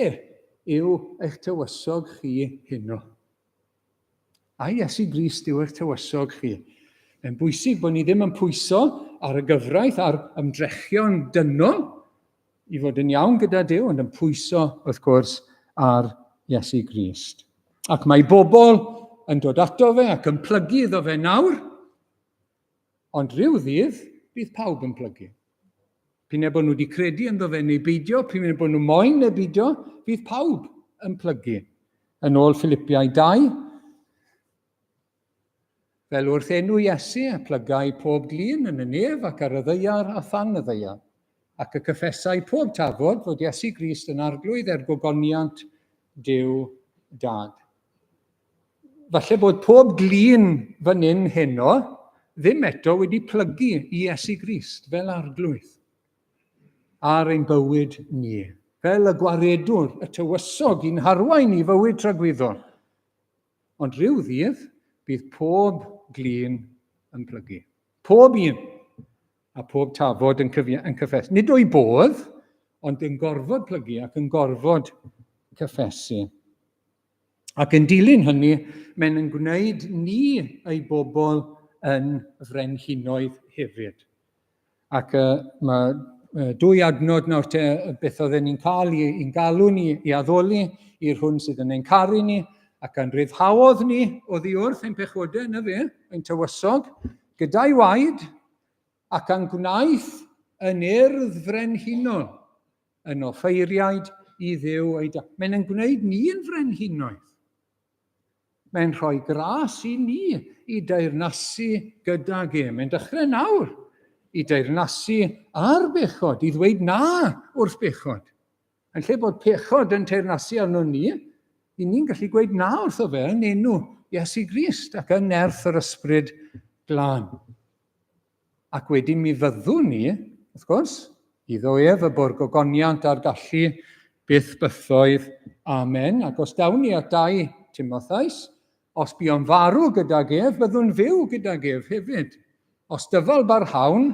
yw eich tywysog chi heno? Ai Iesu Grist yw eich tywysog chi? Mae'n bwysig bod ni ddim yn pwyso ar y gyfraith, ar ymdrechion dynol i fod yn iawn gyda Duw, ond yn pwyso, wrth gwrs, ar Iesu Grist. Ac mae bobl yn dod ato fe ac yn plygu iddo fe nawr, ond rhyw ddydd bydd pawb yn plygu. P'un bod nhw wedi credu ynddo fe neu beidio, p'un bod nhw moyn neu beidio, bydd pawb yn plygu. Yn ôl Philippiau 2, fel wrth enw Iesu y plygai pob glin yn y nef ac ar y ddaear a than y ddaear, ac y cyffesai pob tafod fod Iesu Grist yn Arglwydd er gogoniant Duw Dad. Falle bod pob glin fan hyn heno ddim eto wedi plygu i Iesu Grist fel Arglwydd ar ein bywyd ni, fel y gwaredwr, y tywysog i'n harwain i fywyd tragwyddol. Ond rhyw ddydd, bydd pob glin yn plygu. Pob un. A pob tafod yn, yn cyffes. Nid o'i bodd, ond yn gorfod plygu ac yn gorfod cyffesu. Ac yn dilyn hynny, mae'n yn gwneud ni ei bobl yn frenhinoedd hefyd. Ac uh, mae dwy adnod nawr te, beth oedden ni'n cael i'n galw ni i addoli i'r hwn sydd yn ein caru ni, ac yn rhyddhaodd ni oddi wrth ein pechodau, na fe, ein tywysog, gyda'i waed, ac a'n gwnaeth yn urdd frenhinol yn offeiriaid i Dduw ei da. Mae'n yn gwneud ni yn frenhinoedd. Mae'n rhoi gras i ni i deyrnasu gydag e. Mae'n dechrau nawr i deyrnasu ar bechod, i ddweud na wrth bechod. Yn lle bod pechod yn teyrnasu arno ni, i ni'n gallu gweud na wrtho fe yn enw Iesu Grist ac yn nerth yr Ysbryd Glân. Ac wedyn mi fyddwn ni, wrth gwrs, iddo ef y bo'r gogoniant a'r gallu byth bythoedd. Amen. Ac os dawn ni at 2 Timotheus, os buom farw gydag ef, byddwn fyw gydag ef hefyd. Os dyfal barhawn,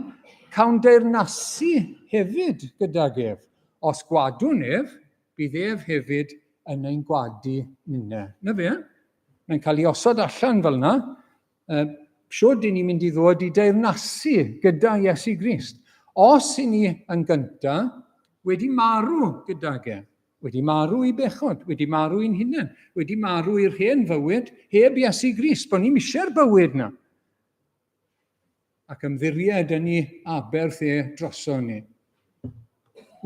cawn deyrnasu hefyd gydag ef. Os gwadwn ef, bydd ef hefyd yn ein gwadu ninne. Na fe? Mae'n cael ei osod allan fel yna. Siwr dyn ni'n mynd i ddod i deyrnasu gyda Iesu Grist. Os i ni yn gynta wedi marw gydag e, wedi marw i bechod, wedi marw i'n hunain, wedi marw i'r hen fywyd heb Iesu Grist, bod ni'n eisiau'r bywyd na. Ac ymddiried yn ei aberth e droson ni.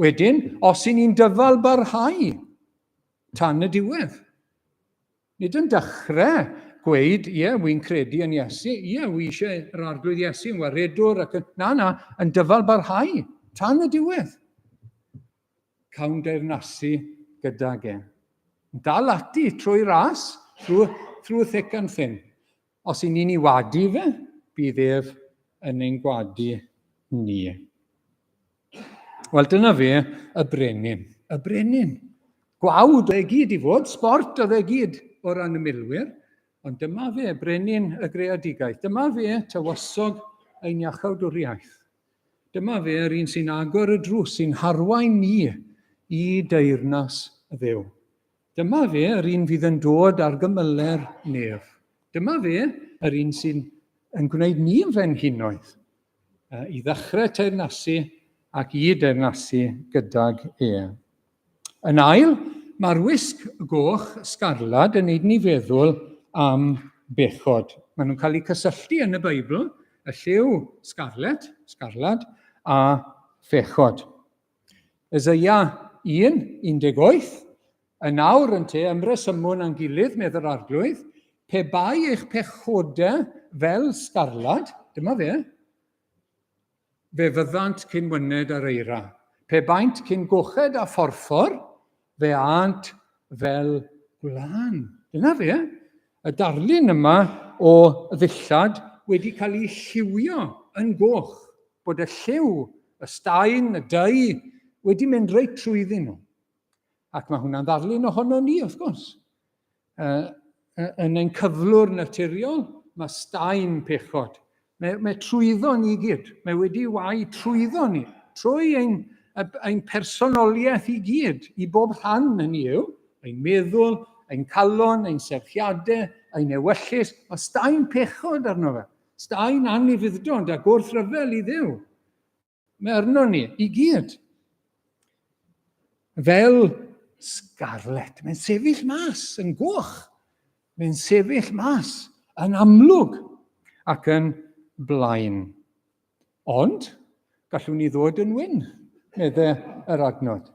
Wedyn, os i ni'n dyfal barhau tan y diwedd, Nid yn dechrau gweud, ie, yeah, wy'n credu yn Iesu, ie, yeah, wy eisiau yr Arglwydd Iesu yn waredwr, ac yn... Na, na, yn dyfal barhau, tan y diwedd. Cawn deyrnasu gydag e. Dal ati trwy ras, trwy, trwy thick and thin. Os i ni'n ei wadu fe, bydd ef yn ein gwadu ni. Wel, dyna fe, y brenin. Y brenin. Gwawd oedd e gyd i fod, sport oedd e gyd o ran y milwyr, ond dyma fe, brenin y greadigaeth. Dyma fe, tywysog ein iachawdwriaeth. Dyma fe, yr un sy'n agor y drws, sy'n harwain ni i deyrnas Dduw. Dyma fe, yr un fydd yn dod ar gymyle'r nef. Dyma fe, yr un sy'n yn gwneud ni'n frenhinoedd, i ddechrau teyrnasu ac i deyrnasu gydag e. Yn ail, mae'r wisg goch sgarlad yn neud ni feddwl am bechod. Maen nhw'n cael eu cysylltu yn y Beibl, y lliw scarlet, sgarlad, a phechod. Eseia 1, 18, Yn awr yn te, ymresymwn â'n gilydd, medd yr Arglwydd, pe bai eich pechodau fel sgarlad, dyma fe, fe fyddant cyn wyned ar eira. Pe baent cyn goched a phorffor, fe ânt fel gwlân. Dyna fe, y darlun yma o ddillad wedi cael ei lliwio yn goch. bod y lliw, y staen, y dau, wedi mynd reit trwyddyn nhw. Ac mae hwnna'n ddarlun ohono ni, wrth gwrs. Yn ein cyflwr naturiol, mae staen pechod. Mae, mae trwyddo ni gyd. Mae wedi wau trwyddo ni. Trwy ein, ein personoliaeth i gyd, i bob rhan yn ni yw, ein meddwl, ein calon, ein serchiadau, ein ewyllys. Mae staen pechod arno fe. Staen anufudd-dod a gwrthryfel i Dduw. Mae arno ni, i gyd. Fel scarlet, mae'n sefyll mas yn goch. Mae'n sefyll mas yn amlwg ac yn blaen. Ond, gallwn ni ddod yn wyn, medde yr adnod.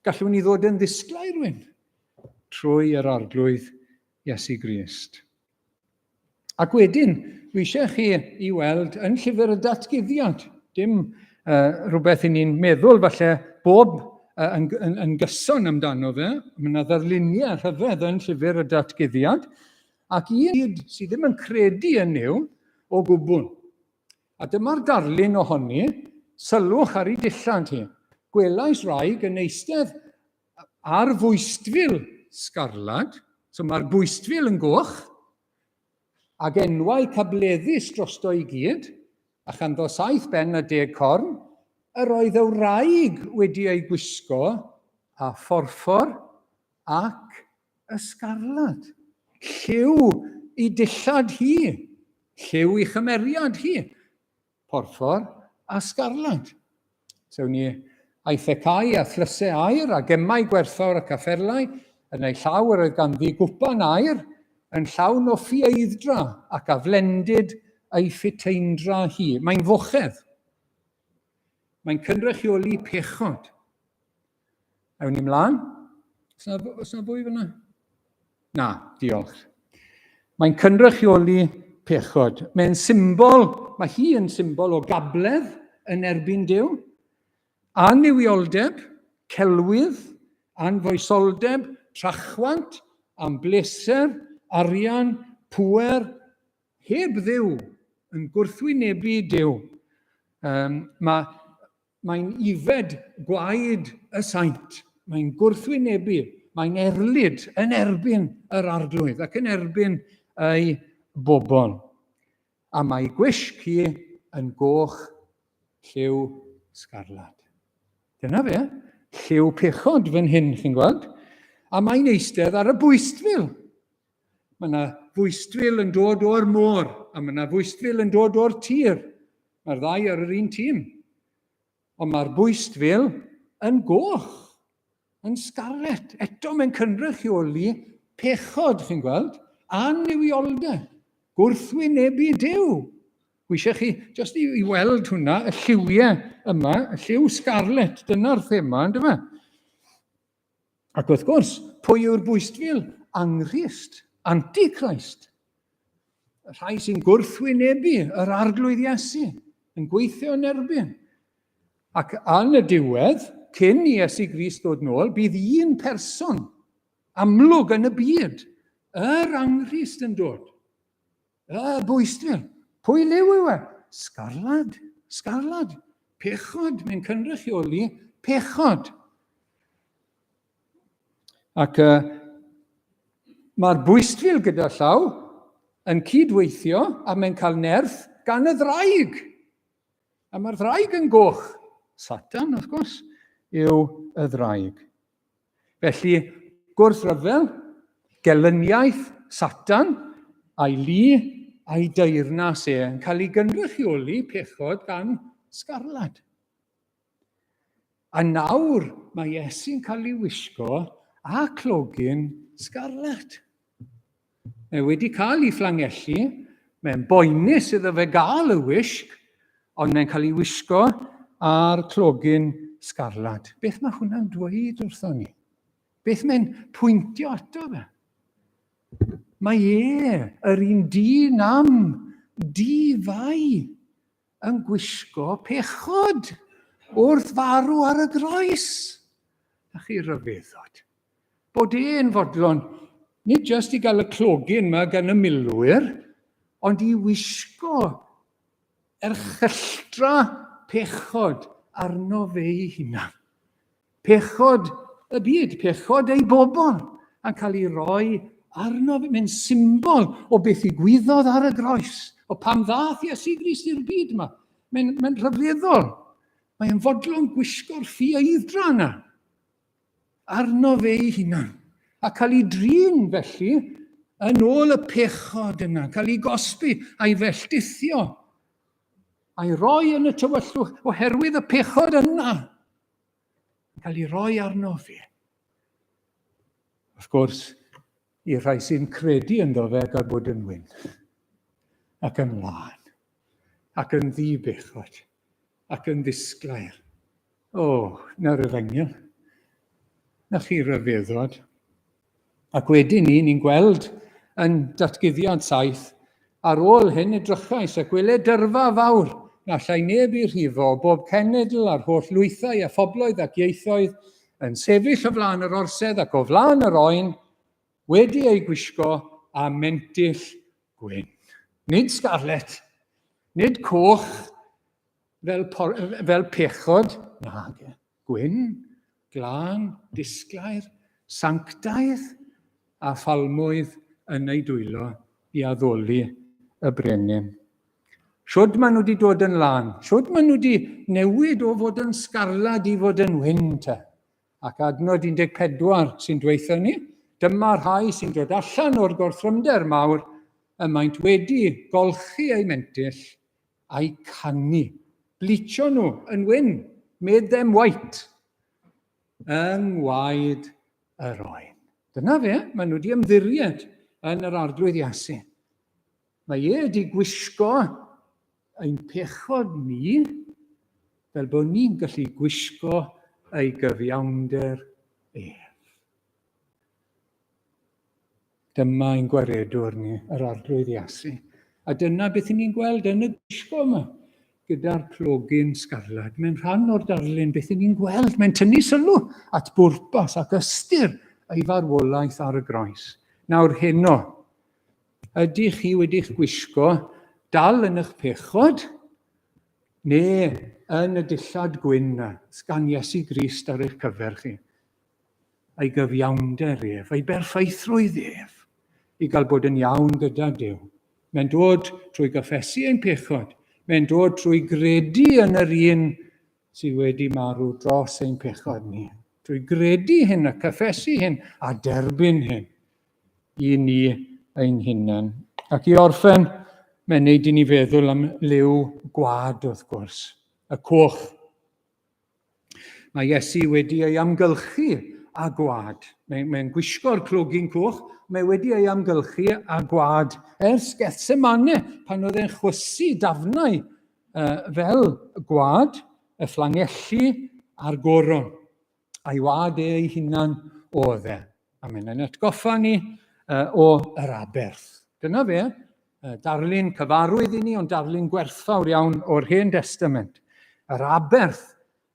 Gallwn ni ddod yn ddisglair wyn trwy yr Arglwydd Iesu Grist. Ac wedyn, dwi eisiau chi i weld yn llyfr y datguddiad, dim rhywbeth i ni'n meddwl falle bob yn, yn, yn gyson amdano fe, mae yna ddarluniau rhyfedd yn llyfr y datguddiad, ac un sydd ddim yn credu yn Nuw o gwbl. A dyma'r darlun ohoni, sylwch ar ei dillad hi. Gwelais wraig yn eistedd ar fwystfil sgarlad, so mae'r bwystfil yn goch, ag enwau cableddus drosto i gyd, a chanddo saith ben a deg corn, yr oedd y wraig wedi ei gwisgo â phorffor ac ysgarlad. Lliw i dillad hi, lliw i chymeriad hi, porffor a sgarlad. Sewn ni aeth y cae a thlysau aur a gemau gwerthfawr ac a pherlau, yn ei llaw yr oedd ganddi gwpan aur yn llawn o ffieidd-dra ac aflendid ei phuteindra hi. Mae'n fochedd. Mae'n cynrychioli pechod. Ewn ni mlaen. Oes yna, oes yna fwy fyna? Na, diolch. Mae'n cynrychioli pechod. Mae'n symbol, mae hi yn symbol o gabledd yn erbyn Duw, annuwioldeb, celwydd, anfoesoldeb, trachwant, am bleser, arian, pŵer, heb Dduw, yn gwrthwynebu Duw. Um, mae Mae'n yfed gwaed y saint. Mae'n gwrthwynebu, mae'n erlid yn erbyn yr arglwydd ac yn erbyn ei bobl. A mae gwisg hi yn goch lliw sgarlad. Dyna fe, lliw pechod fan hyn, chi'n gweld. A mae'n eistedd ar y bwystfil. Mae yna fwystfil yn dod o'r môr, a mae yna fwystfil yn dod o'r tir. Mae'r ddau ar yr un tîm. Ond mae'r bwystfil yn goch, yn scarlet. Eto mae'n cynrychioli pechod, chi'n gweld, annuwioldeb, gwrthwynebu Duw. Dwi eisiau chi jyst i, i weld hwnna, y lliwiau yma, y lliw scarlet, dyna'r thema, ynddo fe? Ac wrth gwrs, pwy yw'r bwystfil? Anghrist, Antichrist. Y rhai sy'n gwrthwynebu yr arglwydd Iesu, yn gweithio yn erbyn. Ac yn y diwedd, cyn i Iesu Grist ddod nôl, bydd un person amlwg yn y byd, yr Anghrist yn dod. Y bwystfil. Pwy liw yw e? Sgarlad. Sgarlad. Pechod. Mae'n cynrychioli pechod. Ac uh, mae'r bwystfil gyda llaw yn cydweithio a mae'n cael nerth gan y ddraig. A mae'r ddraig yn goch. Satan, wrth gwrs, yw y ddraig. Felly, gwrthryfel, gelyniaeth Satan a'i lu a'i deyrnas e yn cael ei gynrychioli pechod gan sgarlad. A nawr mae Iesu'n cael ei wisgo â clogyn sgarlat. Mae wedi cael ei fflangellu, mae'n boenus iddo fe gael y wisg, ond mae'n cael ei wisgo â'r clogyn sgarlad. Beth mae hwnna'n dweud wrthon ni? Beth mae'n pwyntio ato fe? Mae e, yr un dyn am di-fai, yn gwisgo pechod wrth farw ar y groes. A chi ryfeddod. Bod e'n fodlon, nid jyst i gael y clogyn yma gan y milwyr, ond i wisgo erchylltra pechod arno fe ei hunan. Pechod y byd, pechod ei bobl, yn cael ei roi arno fe. Mae'n symbol o beth ddigwyddodd ar y groes, o pam ddath Iesu Grist i'r byd yma. Mae'n mae rhyfeddol. Mae'n fodlon gwisgo'r ffieidd-dra yna arno fe ei hunan. A cael ei drin felly yn ôl y pechod yna, cael ei gosbi a'i felltithio a'i roi yn y tywyllwch oherwydd y pechod yna. Yn cael ei roi arno fe. Wrth gwrs, i'r rhai sy'n credu ynddo fe gael bod yn wyn ac yn lân ac yn ddi-bechod ac yn ddisglair. O, na'r efengyl. Na chi ryfeddod. Ac wedyn ni, ni'n gweld yn datguddiad saith, ar ôl hyn edrychais ac wele dyrfa fawr, na allai neb i rhifo, bob cenedl a'r holl lwythau a phobloedd ac ieithoedd, yn sefyll o flaen yr orsedd ac o flaen yr oen, wedi eu gwisgo â mentyll gwyn. Nid scarlet, nid coch fel, por, fel pechod, nage, gwyn, glân, disglair, sanctaidd a phalmwydd yn ei dwylo i addoli y brenin. Shwd maen nhw wedi dod yn lân? Shwd maen nhw wedi newid o fod yn sgarlad i fod yn wyn te? Ac adnod 14 sy'n dweutho ni, dyma rhai sy'n dod allan o'r gorthrymder mawr y maent wedi golchi eu mentyll a'u canu. Bleachio nhw yn wyn, made them white, yng ngwaed yr oen. Dyna fe, maen nhw wedi ymddiried yn yr arglwydd Iesu. Mae e wedi gwisgo ein pechod ni fel bod ni'n gallu gwisgo ei gyfiawnder ef. Dyma ein gwaredwr ni, yr Arglwydd Iesu. A dyna beth ni'n gweld yn y gwisgo yma, gyda'r clogyn sgarlad. Mae'n rhan o'r darlun beth ni'n gweld. Mae'n tynnu sylw at bwrpas ac ystyr ei farwolaeth ar y groes. Nawr heno, Ydych chi wedi'ch gwisgo dal yn eich pechod, neu yn y dillad gwyn na sgan Iesu Grist ar eich cyfer chi? Ei gyfiawnder ef, ei berffeithrwydd ef, i gael bod yn iawn gyda Duw. Mae'n dod trwy gyffesu ein pechod. Mae'n dod trwy gredu yn yr un sydd wedi marw dros ein pechod ni. Trwy gredu hyn a cyffesu hyn a derbyn hyn. i ni ein hunain. Ac i orffen, mae'n neud i ni feddwl am liw gwad, wrth gwrs, y coch. Mae Iesu wedi ei amgylchu â gwad. Mae'n mae gwisgo'r clogyn coch, mae wedi ei amgylchu â gwad ers Gethsemane, pan oedd e'n chwysu dafnau uh, fel gwad, y fflangelli a'r goron. A'i wad e ei hunan oedd e. A mae'n ein atgoffa ni uh, o yr aberth. Dyna fe, uh, darlun cyfarwydd i ni, ond darlun gwerthfawr iawn o'r Hen Testament. Yr aberth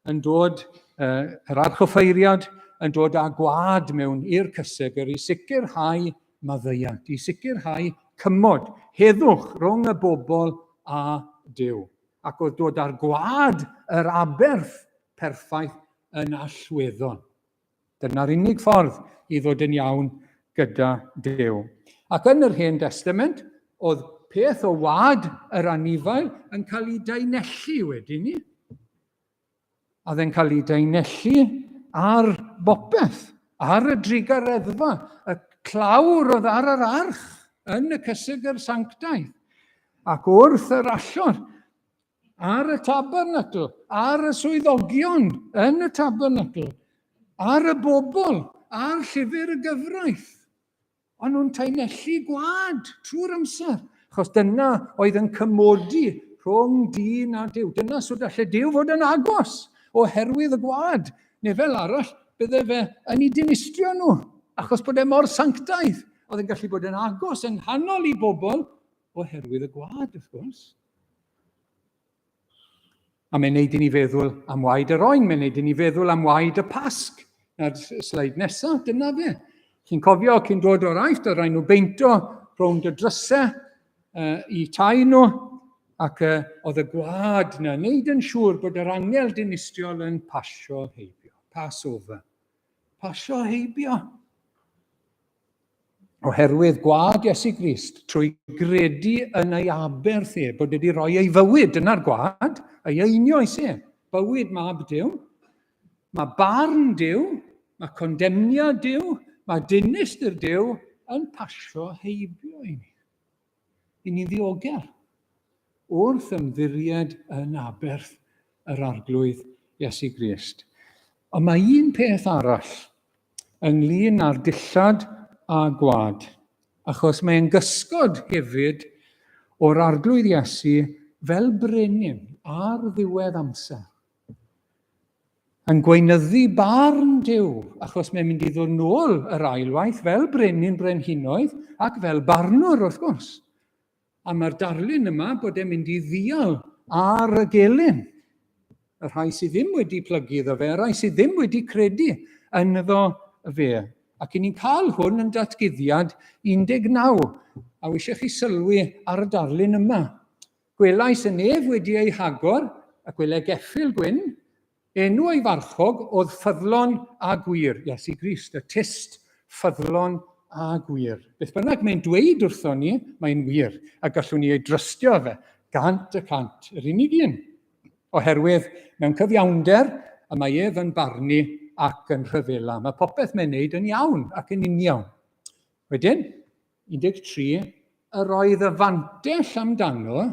yn dod, uh, yr archoffeiriad yn dod â gwad mewn i'r cysegr i sicrhau maddeuant, i sicrhau cymod, heddwch rhwng y bobl a Duw. Ac oedd dod â'r gwad yr aberth perffaith yn allweddol. Dyna'r unig ffordd i ddod yn iawn gyda Duw. Ac yn yr Hen Testament, oedd peth o wad yr anifail yn cael ei daenellu wedyn ni. A oedd e'n cael ei daenellu ar bopeth, ar y drugareddfa, y clawr oedd ar yr arch yn y cysegr sanctaidd. Ac wrth yr allor, ar y tabernacl, ar y swyddogion yn y tabernacl, ar y bobl, ar llyfr y gyfraith. O'n nhw'n taenellu gwad trwy'r amser, achos dyna oedd yn cymodi rhwng dyn a Duw. Dyna sut allai Duw fod yn agos oherwydd y gwad. Neu fel arall, bydde fe yn ei dinistrio nhw, achos bod e mor sanctaidd. Oedd yn gallu bod yn agos yng nghanol i bobl oherwydd y gwad, wrth gwrs. A mae'n neud i ni feddwl am waed yr oen, mae'n neud i ni feddwl am waed y Pasg. Na'r sleid nesaf, dyna fe. Chi'n cofio cyn dod o'r Aifft, oedd rhaid nhw beinto rownd y drysau uh, i tai nhw, ac uh, oedd y gwlad na wneud yn siŵr bod yr angel dinistriol yn pasio heibio. Passover. Pasio heibio. Oherwydd gwad Iesu Grist, trwy gredu yn ei aberth e, bod wedi rhoi ei fywyd, dyna'r gwad, ei einioes e, bywyd mab Duw. Mae barn Duw, mae condemniad Duw, mae dinistr Duw yn pasio heibio i ni. I ni'n ddiogel wrth ymddiried yn aberth yr Arglwydd Iesu Grist. Ond mae un peth arall ynglyn â'r dillad a gwad, achos mae'n gysgod hefyd o'r Arglwydd Iesu fel brenin ar ddiwedd amser. Yn gweinyddu barn Duw, achos mae'n mynd i ddod nôl yr ail waith fel brenin brenhinoedd ac fel barnwr wrth gwrs. A mae'r darlun yma bod e'n mynd i ddial ar y gelyn. Y rhai sydd ddim wedi plygu iddo fe, y rhai sydd ddim wedi credu ynddo fe. Ac i ni'n cael hwn yn datguddiad 19. A eisiau chi sylwi ar y darlun yma. Gwelais y nef wedi ei hagor, a gwele geffyl gwyn, Enw ei farchog oedd Ffyddlon a Gwir, Iesu Grist, y tyst ffyddlon a gwir. Beth bynnag mae'n dweud wrthon ni, mae'n wir, a gallwn ni ei drystio fe, 100%, yr unig un. Oherwydd mewn cyfiawnder y mae ef yn barnu ac yn rhyfela. Mae popeth mae'n neud yn iawn ac yn uniawn. Wedyn, 13, yr oedd y fantell amdano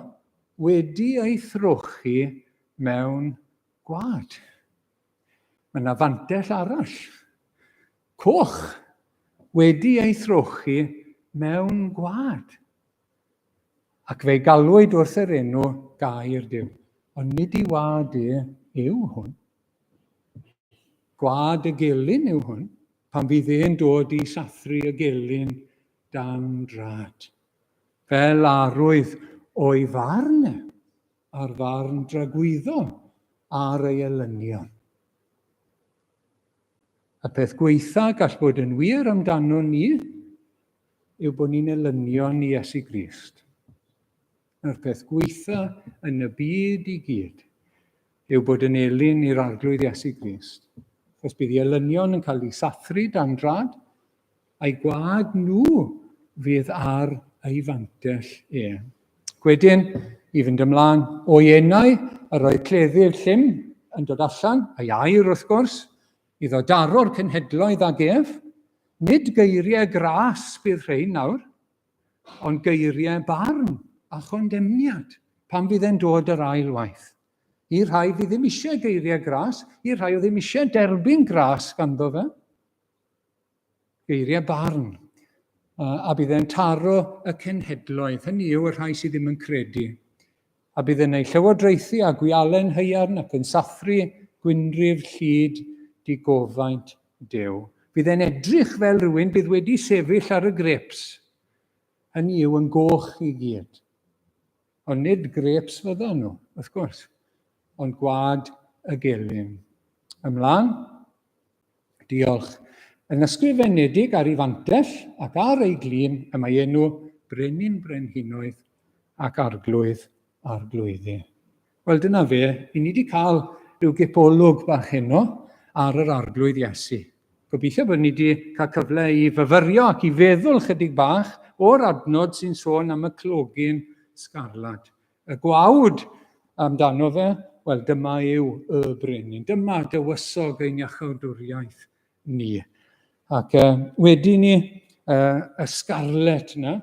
wedi ei throchi mewn gwad. Mae yna fantell arall, coch, wedi ei throchi mewn gwad. Ac fe'i galwyd wrth yr enw Gair Duw. Ond nid i wad e yw hwn. Gwad y gelyn yw hwn, pan fydd e'n dod i sathru y gelyn dan drad. Fel arwydd o'i farn e, a'r farn dragwyddol ar ei elynion. Y peth gweitha gall bod yn wir amdano ni yw bod ni'n elynion i Iesu Grist. A'r peth gweitha yn y byd i gyd yw bod yn elyn i'r Arglwydd Iesu Grist. Os bydd ei elynion yn cael eu sathru dan drad, a'i gwad nhw fydd ar ei fantell e. Gwedyn, i fynd ymlaen, o'i enau, yr oedd cleddyf llym yn dod allan, a'i air wrth gwrs, iddo daro'r cenhedloedd ag ef. Nid geiriau gras bydd rhain nawr, ond geiriau barn a chondemniad pan fydd e'n dod yr ail waith. I'r rhai fydd ddim eisiau geiriau gras, i'r rhai oedd ddim eisiau derbyn gras ganddo fe, geiriau barn, a bydd e'n taro y cenhedloedd, hynny yw y rhai sydd ddim yn credu. A bydd e'n ei llywodraethu â gwialen haearn ac yn sathru gwynrif llid digofaint Duw. Bydd e'n edrych fel rhywun bydd wedi sefyll ar y grêps, hynny yw yn goch i gyd. Ond nid grêps fyddan nhw, wrth gwrs, ond gwad y gelyn. Ymlaen. Diolch. Yn ysgrifenedig ar ei fantell ac ar ei glin y mae enw Brenin Brenhinoedd ac Arglwydd Arglwyddi. Wel, dyna fe, i ni wedi cael rhyw gipolwg bach heno ar yr Arglwydd Iesu. Gobeithio bod ni wedi cael cyfle i fyfyrio ac i feddwl chydig bach o'r adnod sy'n sôn am y clogyn sgarlad. Y gwawd amdano fe, wel dyma yw y brenin, dyma dywysog ein iachawdwriaeth ni. Ac wedi ni y scarlet na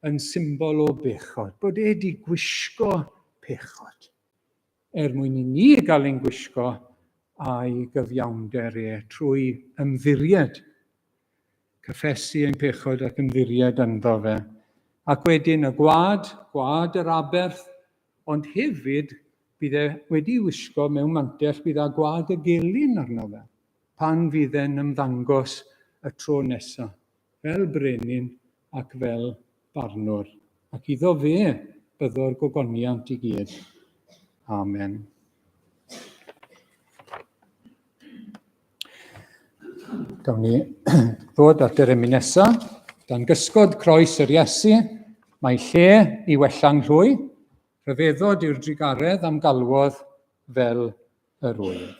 yn symbol o bechod, bod e wedi gwisgo pechod, er mwyn i ni gael ein gwisgo a'i gyfiawnder e trwy ymddiried Cyffesu ein pechod ac ymddiried ynddo fe. Ac wedyn y gwad, gwad yr aberth, ond hefyd bydd e wedi wisgo mewn mantell bydd â gwad y gelyn arno fe, pan fydd e'n ymddangos y tro nesa, fel brenin ac fel barnwr. Ac iddo fe byddo'r gogoniant i gyd. Amen. Gawn ni ddod at yr emyn nesaf. Dan gysgod croes yr Iesu, mae lle i wella'n llwy. Rhyfeddod yw'r drugaredd am galwodd fel yr wyf.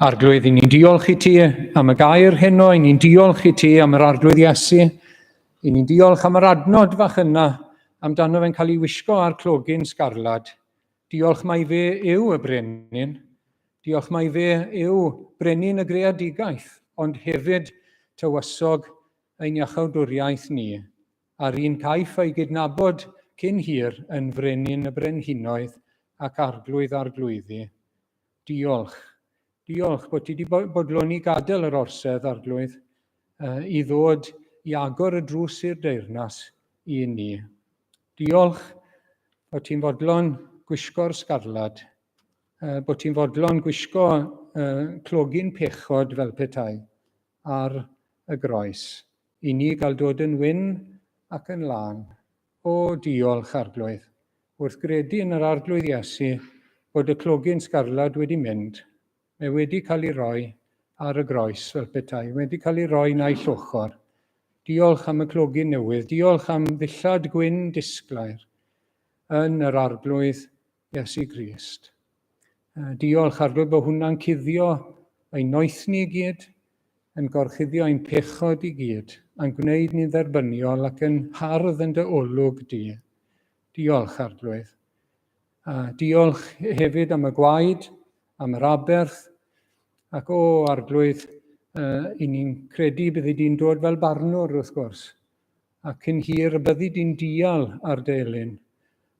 Arglwydd, i ni'n diolch i ti am y gair heno, i ni'n diolch i ti am yr Arglwydd Iesu, i ni'n diolch am yr adnod fach yna amdano fe'n cael ei wisgo ar clogyn sgarlad. Diolch mai fe yw y brenin, diolch mai fe yw brenin y greadigaeth, ond hefyd tywysog ein iachawdwriaeth ni, a'r un caiff ei gydnabod cyn hir yn frenin y brenhinoedd ac arglwydd arglwyddi. Diolch. Diolch bod ti wedi bodloni gadael yr orsedd, arglwydd, i ddod i agor y drws i'r deyrnas i ni. Diolch bod ti'n fodlon gwisgo'r sgarlad, bod ti'n fodlon gwisgo clogyn pechod fel petai ar y groes, i ni gael dod yn wyn ac yn lân. O, diolch, Arglwydd, wrth gredu yn yr Arglwydd Iesu bod y clogyn sgarlad wedi mynd, mae wedi cael ei roi ar y groes fel petai, wedi cael ei roi naill ochr. Diolch am y clogyn newydd, diolch am ddillad gwyn disglair yn yr Arglwydd Iesu Grist. Diolch, Arglwydd, bod hwnna'n cuddio ein noethni i gyd, yn gorchuddio ein pechod i gyd, a'n gwneud ni'n dderbyniol ac yn hardd yn dy olwg di. Diolch, Arglwydd. A diolch hefyd am y gwaed, am yr aberth, ac o, Arglwydd, uh, i ni'n credu byddi di'n dod fel barnwr, wrth gwrs, ac cyn hir y byddi di'n dial ar dy elyn,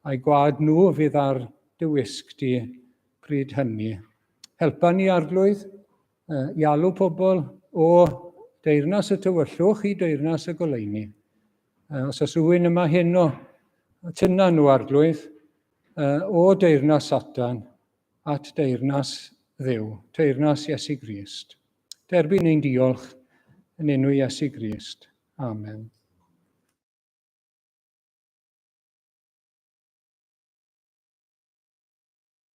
a'i gwad nhw fydd ar dy wisg di pryd hynny. Helpa ni, Arglwydd, i alw pobl o deyrnas y tywyllwch i deyrnas y goleuni. Os oes rhywun yma heno, tynna nhw, Arglwydd, o deyrnas Satan at deyrnas Dduw, teyrnas Iesu Grist. Derbyn ein diolch yn enw Iesu Grist. Amen.